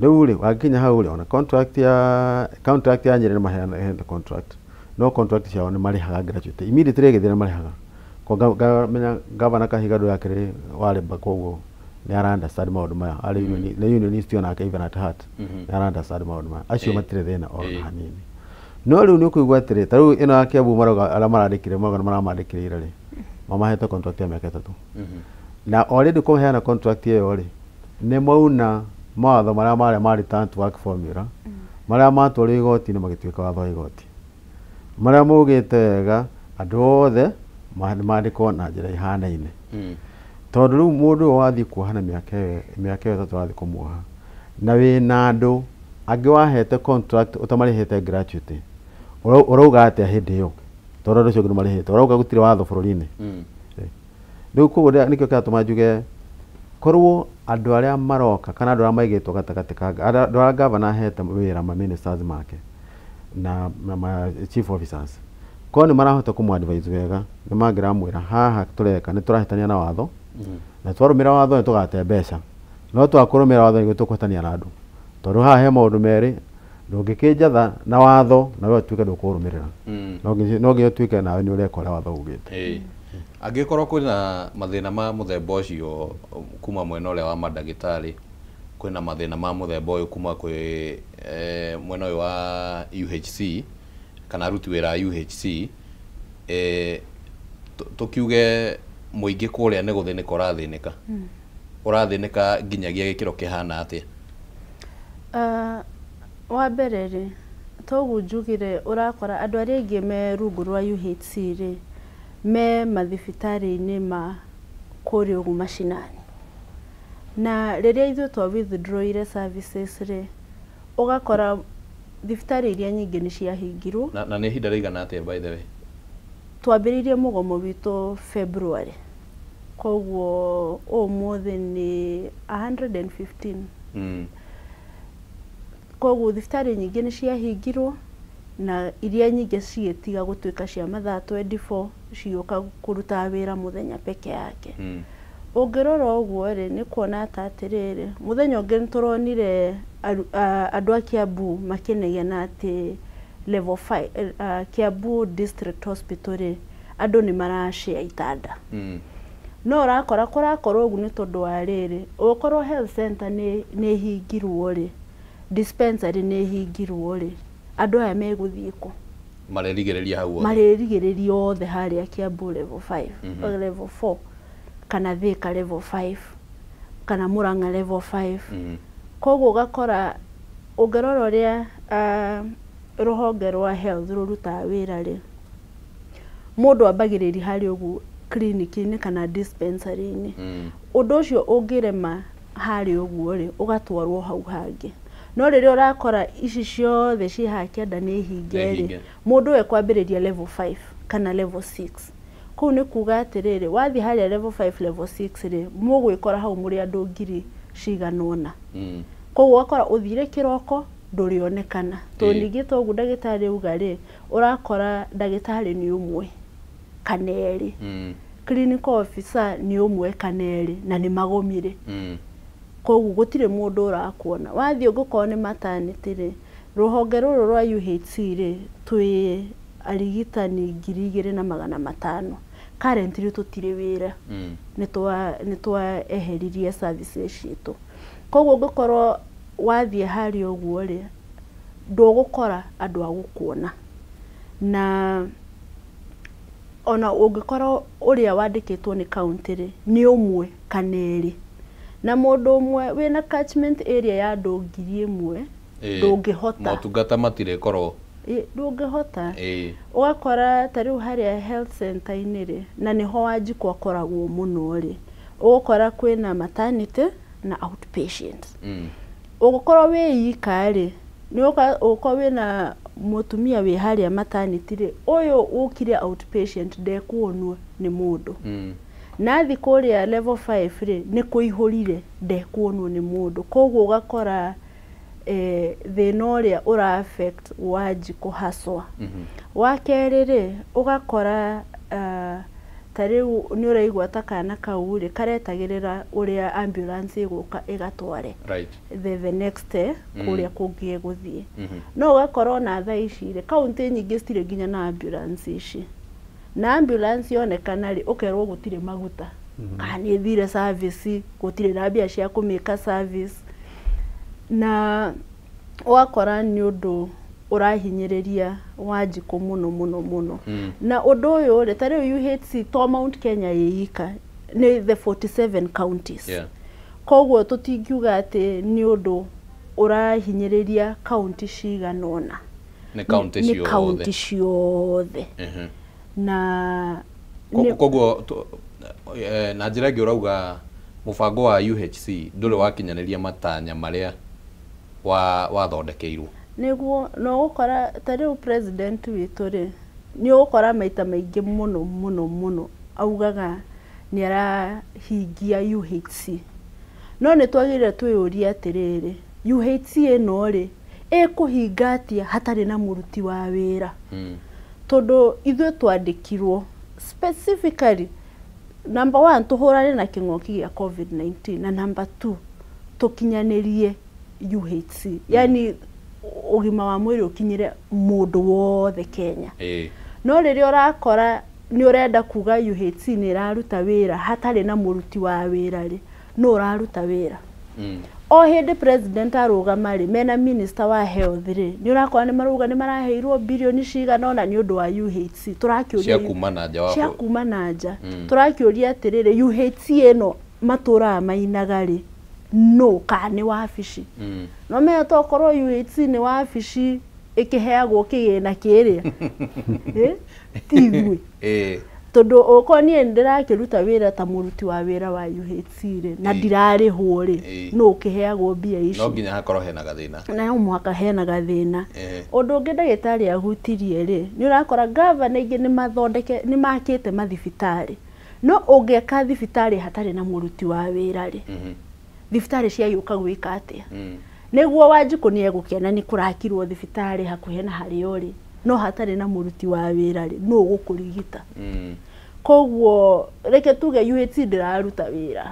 Rĩu rĩ, wakinya hau rĩ, ona contract ya Nyĩrĩ nĩ maheana contract, no contract ciao nĩ marĩhaga gratuity immediately ĩgĩthira, nĩ marĩhaga. Menya gavana Kahiga ndũyũ akĩrĩ wa Labour, koguo nĩ ara understand maũndũ maya, arĩ nĩ unionist onake, even at heart nĩ ara understand maũndũ maya acio, matirĩ thĩna ona hanini. No rĩu nĩ ũkũigua atĩrĩ, ta rĩu ĩno ya Kiambu marauga arĩa marandĩkire, marauga nĩ maramandĩkire ira rĩ, mamahete contract ya mĩaka 3, na already kũheana contract ĩyo rĩ, nĩ mauna mawatho marĩa marĩa ma return to work formula, marĩa matwarirwo igoti-inĩ magĩtuĩka watho wa igoti, marĩa maugĩte wega andũ othe mandĩkwo na njĩra ihanaine. Tondũ rĩu mũndũ ũyũ wathiĩ kuoha na mĩaka ĩyo 3 wathiĩ kũmuoha, na wĩna andũ angĩ wahete contract ũtamarĩhĩte gratuity, ũrauga atĩa hĩndĩ ĩyo? Tondũ andũ acio angĩ nĩ marĩhĩte, ũrauga gũtirĩ watho bũrũri-inĩ. Rĩu koguo nĩkĩo kĩratũma njuge korwo andũ arĩa maroka kana andũ arĩa maigĩtwo gatagatĩ ka andũ arĩa gavana ahete wĩra, ma ministers make na ma chief officers, korwo nĩ marahota kũmũ advise wega, nĩ mangĩramwĩra haha tũreka nĩ tũrahĩtania na watho, na twarũmĩra watho nĩ tũgate mbeca, no twakũrũmĩra watho nĩguo tũkũhĩtania na andũ, tondũ haha he maũndũ merĩ ndũngĩkĩnjatha na watho na we ũtuĩke ndũkũrũmĩrĩra. No nginya ũtuĩke nawe nĩ ũreka ũrĩa watho ugĩte. Angĩkorwo kwĩna mathĩna ma mũthemba ũcio kuma mwena ũrĩa wa mandagĩtarĩ, kwĩna mathĩna ma mũthemba ũyũ kuma kwĩ mwena ũyũ wa UHC kana aruti wĩra a UHC, tũkiuge mũingĩ kũrĩa nĩ gũthĩnĩka ũrathĩnĩka, ũrathĩnĩka nginyagia gĩkĩro kĩhana atĩa? Wa mbere rĩ, toguo njugire, ũrakora andũ arĩa aingĩ me rungu rwa UHC rĩ, me mathibitarĩ-inĩ ma kũrĩa ũguo macinani, na rĩrĩa ithuĩ twa withdrawire services rĩ, ũgakora thibitarĩ iria nyingĩ nĩ ciahingirwo. Na nĩ ihinda rĩigana atĩa, by the way? Twambĩrĩirie mũgomo witũ February, koguo ũmũthĩ nĩ 115. Koguo thibitarĩ nyingĩ nĩ ciahingirwo na iria nyingĩ cigĩtiga gũtuĩka cia mathaa 24 cigĩũka kũruta wĩra mũthenya peke yake. Ũngĩrora ũguo rĩ, nĩ kuona ta atĩrĩrĩ, mũthenya ũngĩ nĩ tũronire andũ a Kiambu makĩnegena atĩ level 5 Kiambu District Hospital rĩ, andũ nĩ maracea itanda. No ũrakora kũrakorwo ũguo nĩ tondũ wa rĩrĩ, ũgũkorwo health center nĩ ĩhingirwo rĩ, dispensary nĩ ĩhingirwo rĩ, andũ aya megũthiĩ kũ? Marerigĩrĩria hau othe. Marerigĩrĩria othe harĩa Kiambu level 5, level 4 kana Thika level 5 kana Murang'a level 5. Koguo ũgakora ũngĩrora ũrĩa rũhonge rwa health rũrutaga wĩra rĩ, mũndũ ambagĩrĩria harĩa ũguo clinic-inĩ kana dispensary-inĩ. Ũndũ ũcio ũngĩrema harĩa ũguo rĩ, ũgatwarwo hau hangĩ. No rĩrĩa ũrakora ici ciothe ciĩ haha kĩanda nĩ hinge rĩ, mũndũ ekwambĩrĩria level 5 kana level 6. Kũu nĩ kuga atĩrĩrĩ, wathiĩ harĩa level 5 level 6 rĩ, mũgwĩkora hau mũrĩ andũ ngiri cigana ũna. Koguo ũgakora ũthire kĩroko ndũrĩonekana. Tondũ ningĩ toguo ndagĩtarĩ auga rĩ, ũrakora ndagĩtarĩ nĩ ũmwe kana erĩ. Clinical officer nĩ ũmwe kana erĩ na nĩ magomire. Koguo gũtirĩ mũndũ ũrakuona. Wathiĩ ũngĩkorwo nĩ maternity rĩ, rũhonge rũrũ rwa UHC rĩ, twĩ arigitani 2500. Currently tũtirĩ wĩra. Nĩ twaeheririe services citũ. Koguo ũngĩkorwo wathiĩ harĩa ũguo rĩ, ndũgũkora andũ a gũkuona. Na ona ũngĩkorwo ũrĩa wandĩkĩtwo nĩ county rĩ, nĩ ũmwe kana erĩ. Na mũndũ ũmwe wĩna catchment area ya andũ 1000 ndũngĩhota. Motungata matirĩkorwo. Ndũngĩhota. Ũgakora ta rĩu harĩa health center-inĩ rĩ, na nĩho Wanjikũ akoragwo mũno rĩ, ũgũkora kwĩna maternity na outpatient. Ũgũkorwo wĩ ika rĩ, nĩ ũgũkorwo wĩna mũtumia wĩ harĩa maternity rĩ, ũyũ ũkire outpatient ndekuonwo nĩ mũndũ. Na athi kũrĩa level 5 rĩ, nĩ kũihũrire ndekuonwo nĩ mũndũ. Koguo ũgakora thĩna ũrĩa ũra affect Wanjikũ haswa. Wa kerĩ rĩ, ũgakora ta rĩu nĩ ũraigua ta kana kau rĩ, karetagĩrĩra ũrĩa ambulance ĩgũka ĩgatware. The next kũrĩa kũngĩ ĩgũthiĩ. No ũgakora ona thaa ici rĩ, kaũntĩ nyingĩ citirĩ nginya na ambulance ici. Na ambulance yonekana rĩ, ũkerwo gũtirĩ maguta. Kana nĩ ĩthire service, gũtirĩ na mbia cia kũmĩka service. Na ũgakora nĩ ũndũ ũrahinyĩrĩria Wanjikũ mũno mũno mũno. Na ũndũ ũyũ rĩ, ta rĩu UHC to Mount Kenya ĩ ika, nĩ the 47 counties. Koguo tũtingiuga atĩ nĩ ũndũ ũrahinyĩrĩria kaunti cigana ũna. Nĩ kaunti ciothe. Nĩ kaunti ciothe. Na koguo na njĩra ĩngĩ ũrauga mũbango wa UHC ndũrĩ wakinyanĩria matanya marĩa wathondekeirwo. Nĩguo, na ũgũkora ta rĩu president witũ rĩ, nĩ ũgũkora maita maingĩ mũno mũno mũno augaga nĩ arahingia UHC. No nĩ twagĩrĩire twĩyũrie atĩrĩrĩ, UHC ĩno rĩ, ĩkũhinga atĩa hatarĩ na mũruti wa wĩra? Tondũ ithuĩ twandĩkirwo specifically, number 1 tũhũrane na kĩng'ũki gĩa COVID-19 na number 2 tũkinyanĩrie UHC. Yani ũgima wa mwĩrĩ ũkinyĩre mũndũ wothe Kenya. No rĩrĩa ũrakora nĩ ũrenda kuga UHC nĩ ĩraruta wĩra hatarĩ na mũruti wa wĩra rĩ, no ũraruta wĩra. O hĩndĩ president arũgama rĩ, mena minister wa health rĩ, nĩ ũrakora nĩ marauga nĩ maraheirwo birioni cigana ũna nĩ ũndũ wa UHC. Tũrakĩũria cia kuma na nja wa cia kuma na nja. Tũrakĩũria atĩrĩrĩ, UHC ĩno matũraga mainaga rĩ, no kana nĩ wabici. No menya tokorwo UHC nĩ wabici ĩkĩheagwo kĩgĩna kĩrĩa. Ti ithuĩ. Tondũ okorwo niĩ ndĩrakĩruta wĩra ta mũruti wa wĩra wa UHC rĩ, na ndirarĩhwo rĩ, no ũkĩheagwo mbia ici. No nginya hakorwo hena gathĩna. Na no mũhaka hena gathĩna. Ũndũ ũngĩ ndagĩtarĩ ahutirie rĩ, nĩ ũrakora gavana aingĩ nĩ mathondeke, nĩ makĩte mathibitarĩ. No ũngĩaka thibitarĩ hatarĩ na mũruti wa wĩra rĩ, thibitarĩ ciagĩũka gwĩka atĩa? Nĩguo Wanjikũ nĩ egũkena nĩ kũrakirwo thibitarĩ hakuhĩ na harĩa ũrĩ, no hatarĩ na mũruti wa wĩra rĩ, nũ ũgũkũrigita? Koguo reke tuge UHC ndĩraruta wĩra,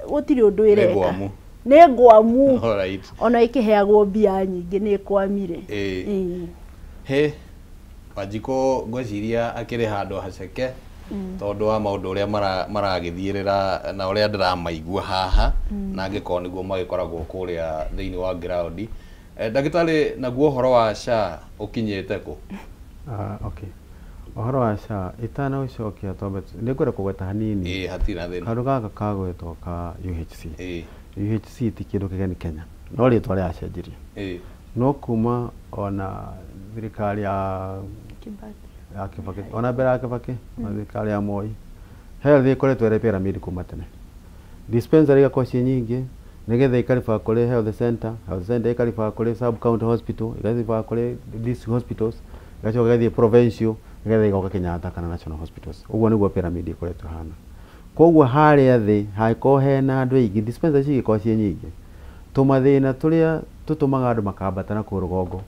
gũtirĩ ũndũ ĩreka, nĩ ngwamu. Ona ĩkĩheagwo mbia nyingĩ nĩ ĩkwamire. He Wanjikũ ngwĩciria akĩrĩ handũ haceke tondũ wa maũndũ ũrĩa maragĩthiĩrĩra na ũrĩa ndĩramaigua haha, na angĩkorwo nĩguo magĩkoragwo kũrĩa thĩinĩ wa ground. Ndagĩtarĩ, naguo ũhoro wa SHA ũkinyĩte kũ? Okay, ũhoro wa SHA itanagũcokia twambe nĩngwenda kũgweta hanini. Hatirĩ na thĩna. Kaũndũ gaka kagwetwo ka UHC. UHC ti kĩndũ kĩgeni Kenya, no rĩtwa rĩacenjirie. No kuma ona thirikari ya Kibaki, ona mbere ya Kibaki, ona thirikari ya Moi, health ĩkoretwo ĩrĩ pyramid kuma tene. Dispensary igakorwo ciĩ nyingĩ nĩgetha ĩkaribaa kũrĩ health center, health center ĩkaribaa kũrĩ sub county hospital, ĩkaribaa kũrĩ district hospitals, ĩgacoka ĩgathiĩ provincial, nĩgetha ĩgoka Kenyatta kana national hospitals. Ũguo nĩguo pyramid ĩkoretwo ĩhana. Koguo harĩa thĩ hangĩkorwo hena andũ aingĩ, dispensary cingĩkorwo ciĩ nyingĩ, tũmathĩna tũrĩa tũtũmaga andũ makambata na kũu rũgongo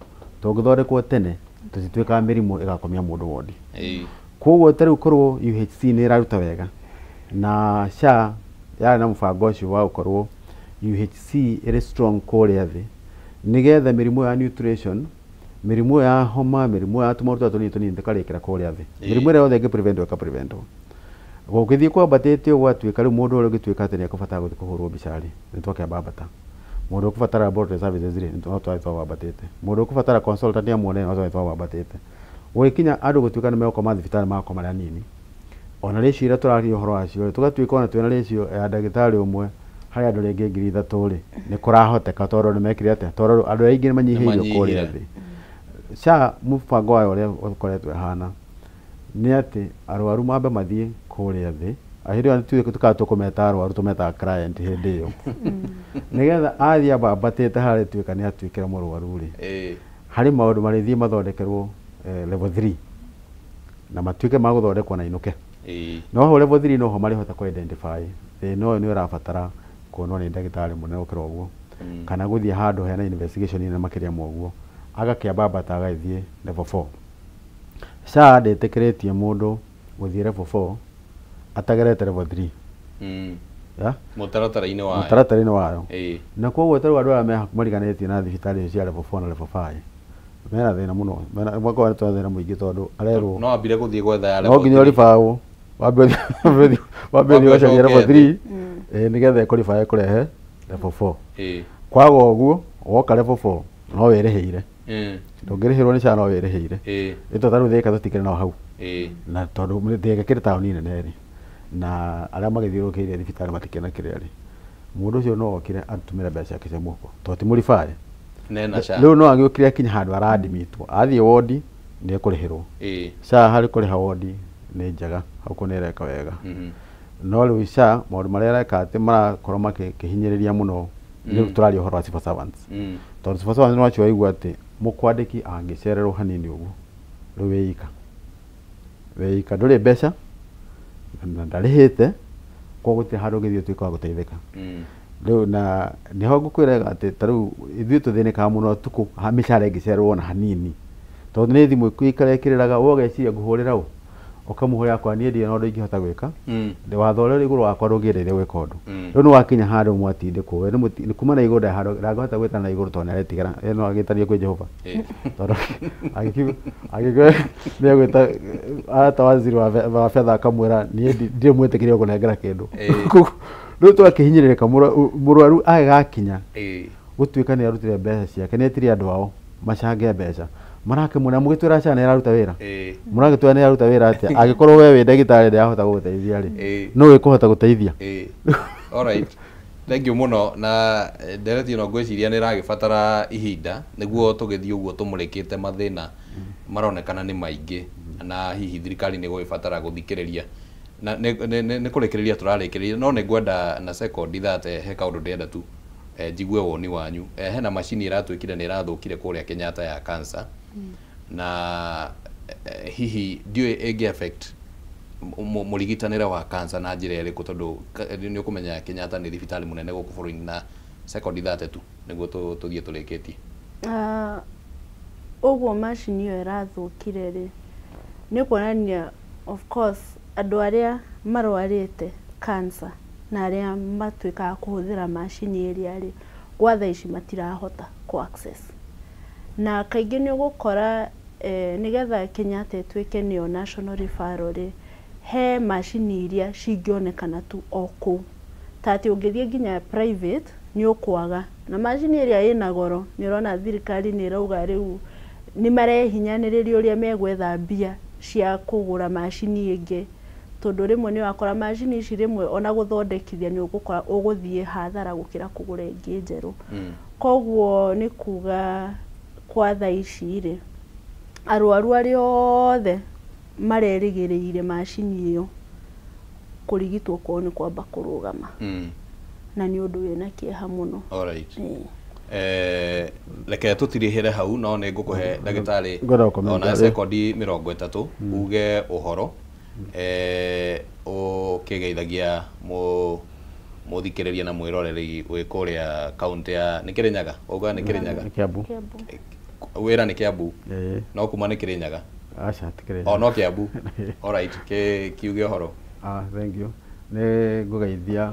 tũngĩthondekwo tene tũtituĩkaga mĩrimũ ĩgakomia mũndũ wondi. Koguo ta rĩu korwo UHC nĩ ĩraruta wega na SHA yarĩ na mũbango ũcio wa gũkorwo UHC ĩrĩ strong kũrĩa thĩ, nĩgetha mĩrimũ ya nutrition, mĩrimũ ya homa, mĩrimũ ya tũmaũndũ tũrĩa tũnini tũnini tũkarĩkĩra kũrĩa thĩ. Mĩrimũ ĩrĩa yothe ĩngĩ prevent ĩka preventwo. Gũgĩthiĩ kwambatĩte ũguo gwatuĩka rĩu mũndũ ũrĩa ũngĩtuĩka atĩ nĩekũbatara gũthiĩ kũhũrwo mbica rĩ, nĩ twakĩambata. Mũndũ ũkũbatara laboratory services rĩ, no twathiĩ twambatĩte. Mũndũ ũkũbatara consultant amuone no twathiĩ twambatĩte. Gũgĩkinya andũ gũtuĩka nĩ megũkoma thibitarĩ magakoma marĩ anini. Ona ratio ĩrĩa tũraria ũhoro wacio rĩ, tũgatuĩka ona twĩna ratio ya ndagĩtarĩ ũmwe harĩ andũ rĩngĩ 3,000 rĩ, nĩ kũrahoteka tondũ nĩ mekire atĩa, tondũ andũ aingĩ nĩ manyihĩirio kũrĩa thĩ. SHA mũbango wayo ũrĩa ũkoretwo ĩhana nĩ atĩ arwaru mambe mathiĩ kũrĩa thĩ, hĩndĩ ĩyo tuge tũkaga tũkũmeta arwaru tũmetaga client hĩndĩ ĩyo, nĩgetha athiĩ ambambatĩte harĩa tuĩka nĩ atuĩkire mũrwaru rĩ, harĩ maũndũ marĩthiĩ mathondekerwo level 3 na matuĩke ma gũthondekwo na inũke. No hau level 3 noho marĩhota kũ identify thĩna ũyũ nĩ ũrabatara kuonwo nĩ ndagĩtarĩ mũnene gũkĩra ũguo, kana gũthiĩ handũ hena investigation nene makĩria ma ũguo, agakĩambambata agagĩthiĩ level 4. SHA ndĩtĩkĩrĩtie mũndũ gũthiĩ level 4 atagerete level 3. Mũtaratara-inĩ wayo. Mũtaratara-inĩ wayo. Na koguo ta rĩu andũ arĩa mariganĩtie na thibitarĩ icio cia level 4 na level 5 mena thĩna mũno, makoragwo na thĩna mũingĩ tondũ arerwo no ambire gũthiĩ gwetha ya level 3, no nginya ũribawo wambe ũthiĩ ũgacaria level 3 nĩgetha ĩkũribae kũrehe level 4. Kwaga ũguo woka level 4 no wĩrĩhĩire, ndũngĩrĩhĩrwo nĩ SHA no wĩrĩhĩire. Ĩto ta rĩu Thika tũtikĩrĩ nao hau, na tondũ Thika kĩrĩ taũni nene rĩ, na arĩa magĩthiũrũrũkĩirie thibitarĩ matikĩrĩ na kĩrĩa rĩ, mũndũ ũcio no okire atũmĩre mbeca ciake cia mũhuko tondũ ti mũribae. Rĩu no agĩũkire akinya handũ aradimitwo, athiĩ wondi nĩ ekũrĩhĩrwo. SHA harĩ kũrĩha wondi nĩ njega, hau kũ nĩ ĩreka wega. No rĩu SHA maũndũ marĩa ĩreka atĩ marakorwo makĩhinyĩrĩria mũno, rĩu tũraria ũhoro wa civil servants, tondũ civil servants no acio waigua atĩ mũkwandĩki angĩcererwo hanini ũguo rĩu wĩika ndũrĩ mbeca na ndarĩhĩte, koguo gũtirĩ handũ ũngĩthiĩ ũtuĩke wa gũteithĩka. Rĩu na nĩho ngũkwĩraga atĩ ta rĩu ithuĩ tũthĩnĩkaga mũno ũtukũ mĩcara ĩngĩcererwo ona hanini, tondũ nĩ thimũ ĩikara ĩkĩrĩraga, we ũgeciria ngũhũrĩra ũ, ũkamũhũrĩra akwa niĩ ndirĩ na ũndũ ingĩhota gwĩka, watho ũrĩa ũrĩ igũrũ wakwa ndũngĩndeithia gwĩka ũndũ. Rĩu nĩ wakinya handũ mwatindĩkwo, we kuma na igũrũ ndarĩ handũ ndangĩhota gwĩtana na igũrũ tondũ nĩaretigĩra, no agĩtanie kwĩ Jehova, tondũ angĩkiuga nĩegwĩta arata waziri wa fedha akamwĩra niĩ ndirĩ mwĩtĩkĩrie gũkũnengera kĩndũ. Rĩu tũgakĩhinyĩrĩrĩka, mũrwaru agĩgakinya gũtuĩka nĩ arutire mbeca ciake, nĩ etirie andũ ao macange mbeca, marakĩmwĩra mũgĩtwĩra SHA nĩ ĩraruta wĩra, mũragĩtwĩra nĩ ĩraruta wĩra atĩa angĩkorwo we wĩ ndagĩtarĩ ndĩrahota gũgũteithia rĩ, no ĩkũhota gũteithia. Alright, thank you mũno. Na ndereti ĩno ngwĩciria nĩ ĩragĩbatara ihinda nĩguo tũgĩthiĩ ũguo tũmũrĩkĩte mathĩna maronekana nĩ maingĩ, na hihi thirikari nĩ ĩgũgĩbatara gũthikĩrĩria na nĩ kũrĩkĩrĩria tũrarĩkĩrĩria, no nĩ ngwenda na sekondi thate he kaũndũ ndĩrenda tu njigue woni wanyu. Hena macini ĩratuĩkire nĩ ĩrathũkire kũrĩa Kenyatta ya cancer, na hihi ndiũĩ ĩngĩ affect mũrigitanĩre wa cancer na njĩra ĩrĩkũ, tondũ nĩ ũkũmenya Kenyatta nĩ thibitarĩ mũnene gũkũ bũrũri-inĩ na Sekondi 30 tu nĩguo tũthiĩ tũrĩkĩtie. Ũguo macini ĩyo ĩrathũkire rĩ, nĩ kuonania of course andũ arĩa marwarĩte cancer na arĩa matuĩkaga kũhũthĩra macini ĩrĩa rĩ, gwa thaa ici matirahota kũ access. Na kaingĩ nĩ ũgũkora nĩgetha Kenyatta ĩtuĩke nĩyo national referral rĩ, he macini iria cingĩonekana tu o kũu, ta atĩ ũngĩthiĩ nginya private nĩ ũkwaga, na macini ĩrĩa ĩna goro. Nĩ ũrona thirikari nĩ ĩrauga rĩu nĩ marehinyanĩrĩria ũrĩa megwetha mbia cia kũgũra macini ĩngĩ, tondũ rĩmwe nĩ ũrakora macini ici rĩmwe ona gũthondekithia nĩ ũgũkora ũgũthiĩ hathara gũkĩra kũgũra ĩngĩ njerũ. Koguo nĩ kuga kwa thaa ici rĩ, arwaru arĩa othe marerĩgĩrĩire macini ĩyo, kũrigitwo kwao nĩ kwamba kũrũgama, na nĩ ũndũ wĩna kĩeha mũno. Alright. Reke tũtirihĩre hau, no nĩ ngũkũhe ndagĩtarĩ Ngwenda gũcomment ona rĩ. Sekondi 30 uge ũhoro ũkĩgeithagia mũthikĩrĩria na mwĩroreri wĩ kũrĩa kaũntĩ ya nĩ Kĩrĩnyaga, uga nĩ Kĩrĩnyaga? Nĩ Kiambu. Kiambu. Wĩra nĩ Kiambu? Ĩĩ. No kuma nĩ Kĩrĩnyaga? Aca, ti Kĩrĩnyaga. O no Kiambu. Alright, kiuge ũhoro. Ah, thank you. Nĩ ngũgeithia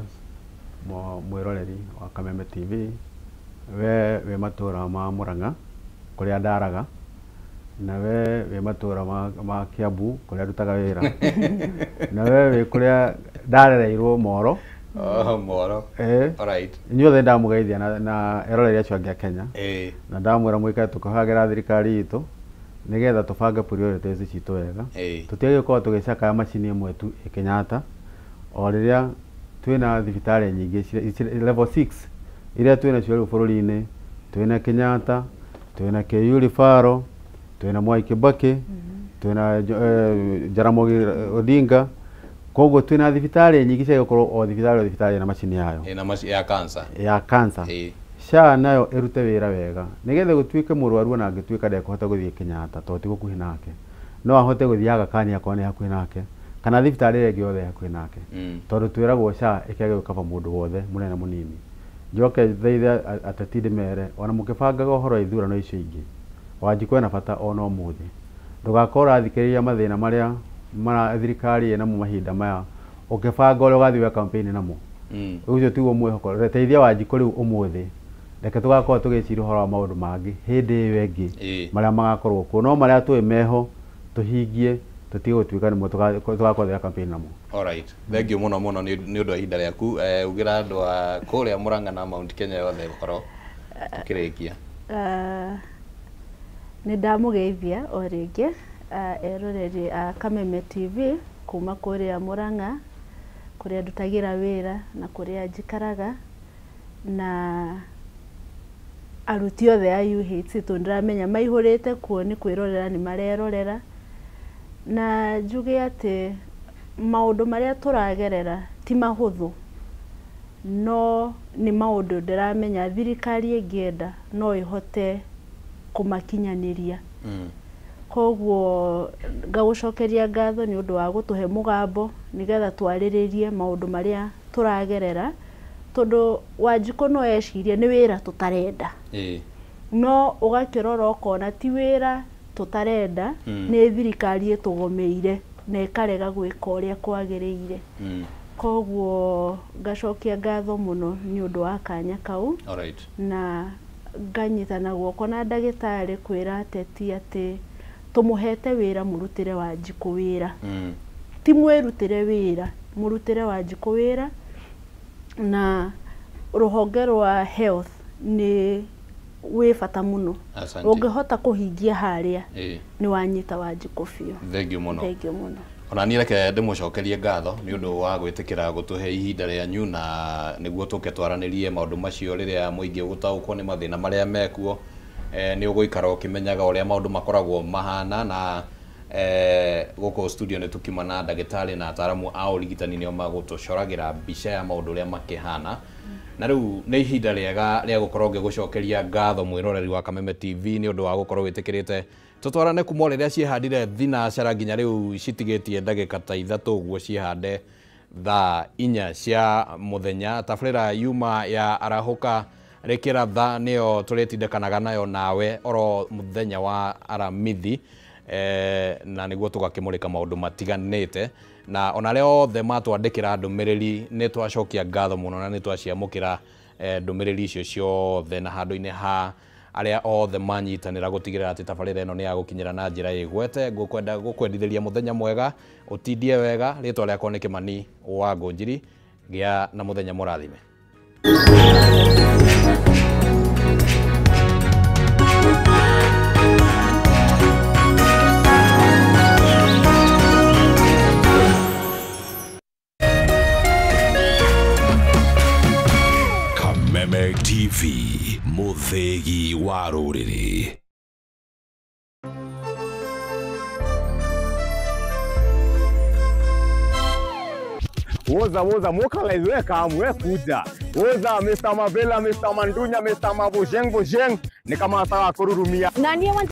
mwĩroreri wa Kameme TV, we wĩ matũra ma Murang'a kũrĩa ndaraga, na we wĩ matũra ma Kiambu kũrĩa ndutaga wĩra, na we wĩ kũrĩa ndarereirwo Moro. Oh, Moro. Ĩĩ. Alright. Inyuothe ndamũgeithia na eroreri acio angĩ a Kenya, na ndamwĩra mũikare tũkĩhoyagĩra thirikari itũ nĩgetha tũbange priorities citũ wega, tũtige gũkorwo tũgĩcakaya macini ĩmwe tu ĩ Kenyatta o rĩrĩa twĩna thibitarĩ nyingĩ level 6 iria twĩna cio rĩu bũrũri-inĩ. Twĩna Kenyatta, twĩna KU Referral, twĩna Mwai Kibaki, twĩna Jaramogi Odinga. Koguo twĩna thibitarĩ nyingĩ cia gũkorwo o thibitarĩ ĩna macini yayo. Ĩna maci ya cancer. Ya cancer. SHA nayo ĩrute wĩra wega nĩgetha gũtuĩke mũrwaru ona angĩtuĩka ndekũhota gũthiĩ Kenyatta tondũ ti gũkuhĩ nake, no ahote gũthiĩ Aga Khan akorwo nĩ hakuhĩ nake, kana thibitarĩ ĩrĩa ĩngĩ yothe hakuhĩ nake, tondũ twĩragwo SHA ĩkĩage gũkaba mũndũ wothe, mũnene mũnini. Njoke thaithe ateti ndĩmere ona mũkĩbangaga ũhoro wa ithurano icio ingĩ, Wanjikũ ena bata ona ũmũthĩ. Ndũgakorwo ũrathikĩrĩria mathĩna marĩa mara thirikari ĩnamo mahinda maya ũkĩbanga ũrĩa ũgathiĩ gwĩka campaign namo. Ũcio tiguo mwĩhoko. Teithia Wanjikũ rĩu ũmũthĩ, reke tũgakorwo tũgĩciria ũhoro wa maũndũ mangĩ hĩndĩ ĩyo ĩngĩ marĩa magakorwo kuo, no marĩa tũĩ meho tũhingie, tũtige gũtuĩka nĩmo tũgakorwo twĩka campaign namo. Alright. Thank you mũno mũno nĩ ũndũ wa ihinda rĩaku. Ugĩra andũ a kũrĩa Murang'a na Mount Kenya yothe ũhoro tũkĩrĩkia. Nĩ ndamũgeithia o rĩngĩ eroreri a Kameme TV kuma kũrĩa Murang'a, kũrĩa ndutagĩra wĩra na kũrĩa njikaraga, na aruti othe a UHC, tondũ ndĩramenya maihũrĩte kuo nĩ kwĩrorera nĩ marerorera. Na njuge atĩ maũndũ marĩa tũragerera ti mahũthũ, no nĩ maũndũ ndĩramenya thirikari ĩngĩenda no ĩhote kũmakinyanĩria. Koguo ngagũcokeria ngatho nĩ ũndũ wa gũtũhe mũgambo nĩgetha twarĩrĩrie maũndũ marĩa tũragerera, tondũ Wanjikũ no ecirie nĩ wĩra tũtarenda, no ũgakĩrora ũkona ti wĩra tũtarenda, nĩ thirikari ĩtũgomeire na ĩkarega gwĩka ũrĩa kwagĩrĩire. Koguo ngacokia ngatho mũno nĩ ũndũ wa kanya kau, na nganyitana guoko na ndagĩtarĩ kwĩra ateti atĩ tũmũhete wĩra, mũrutĩre Wanjikũ wĩra, ti mwĩrutĩre wĩra, mũrutĩre Wanjikũ wĩra. Na rũhonge rwa health nĩ wĩ bata mũno. Asante. Ũngĩhota kũhingia harĩa, nĩ wanyita Wanjikũ biũ. Thank you mũno. Thank you mũno. Ona niĩ reke ndĩmũcokerie ngatho nĩ ũndũ wa gwĩtĩkĩra gũtũhe ihinda rĩanyu na nĩguo tũke twaranĩrie maũndũ macio rĩrĩa mũingĩ ũgũtaũkwo nĩ mathĩna marĩa mekuo. Nĩ ũgũikara ũkĩmenyaga ũrĩa maũndũ makoragwo mahana. Na gũkũ studio nĩ tũkiuma na ndagĩtarĩ na ataramu a ũrigitani, nĩo magũtũcoragĩra mbica ya maũndũ ũrĩa makĩhana. Na rĩu nĩ ihinda rĩega rĩa gũkorwo ngĩgũcokeria ngatho, mwĩroreri wa Kameme TV, nĩ ũndũ wa gũkorwo wĩtĩkĩrĩte tũtwarane kuma o rĩrĩa ciĩhandire thinacara nginya rĩu citigĩtie ndagĩka ta 3 ũguo ciĩhande thaa 4 cia mũthenya. Tabarĩra yuma ya arahũka. Rĩkĩratha nĩyo tũrĩtindĩkanaga nayo nawe oro mũthenya wa Aramithi, na nĩguo tũgakĩmũrĩka maũndũ matiganĩte, na ona arĩa othe matwandĩkĩra ndũmĩrĩri nĩ twacokia ngatho mũno na nĩ twaciamũkĩra ndũmĩrĩri icio ciothe, na handũ-inĩ ha arĩa othe manyitanĩra gũtigĩrĩra atĩ tabarĩra ĩno nĩ yagũkinyĩra na njĩra ĩgwete. Ngũkwenda gũkwendithĩria mũthenya mwega, ũtindie wega. Rĩtwa rĩakwa nĩ Kĩmani wa Ngũnjiri. Gĩa na mũthenya mũrathime. Kameme TV, mũthĩgi wa rũrĩrĩ. Woza woza mokalize we kamu we kuja. Woza Mr. Mavela, Mr. Mandunya, Mr. Mabojeng Bojeng ni kama sawa kururumia. Nani.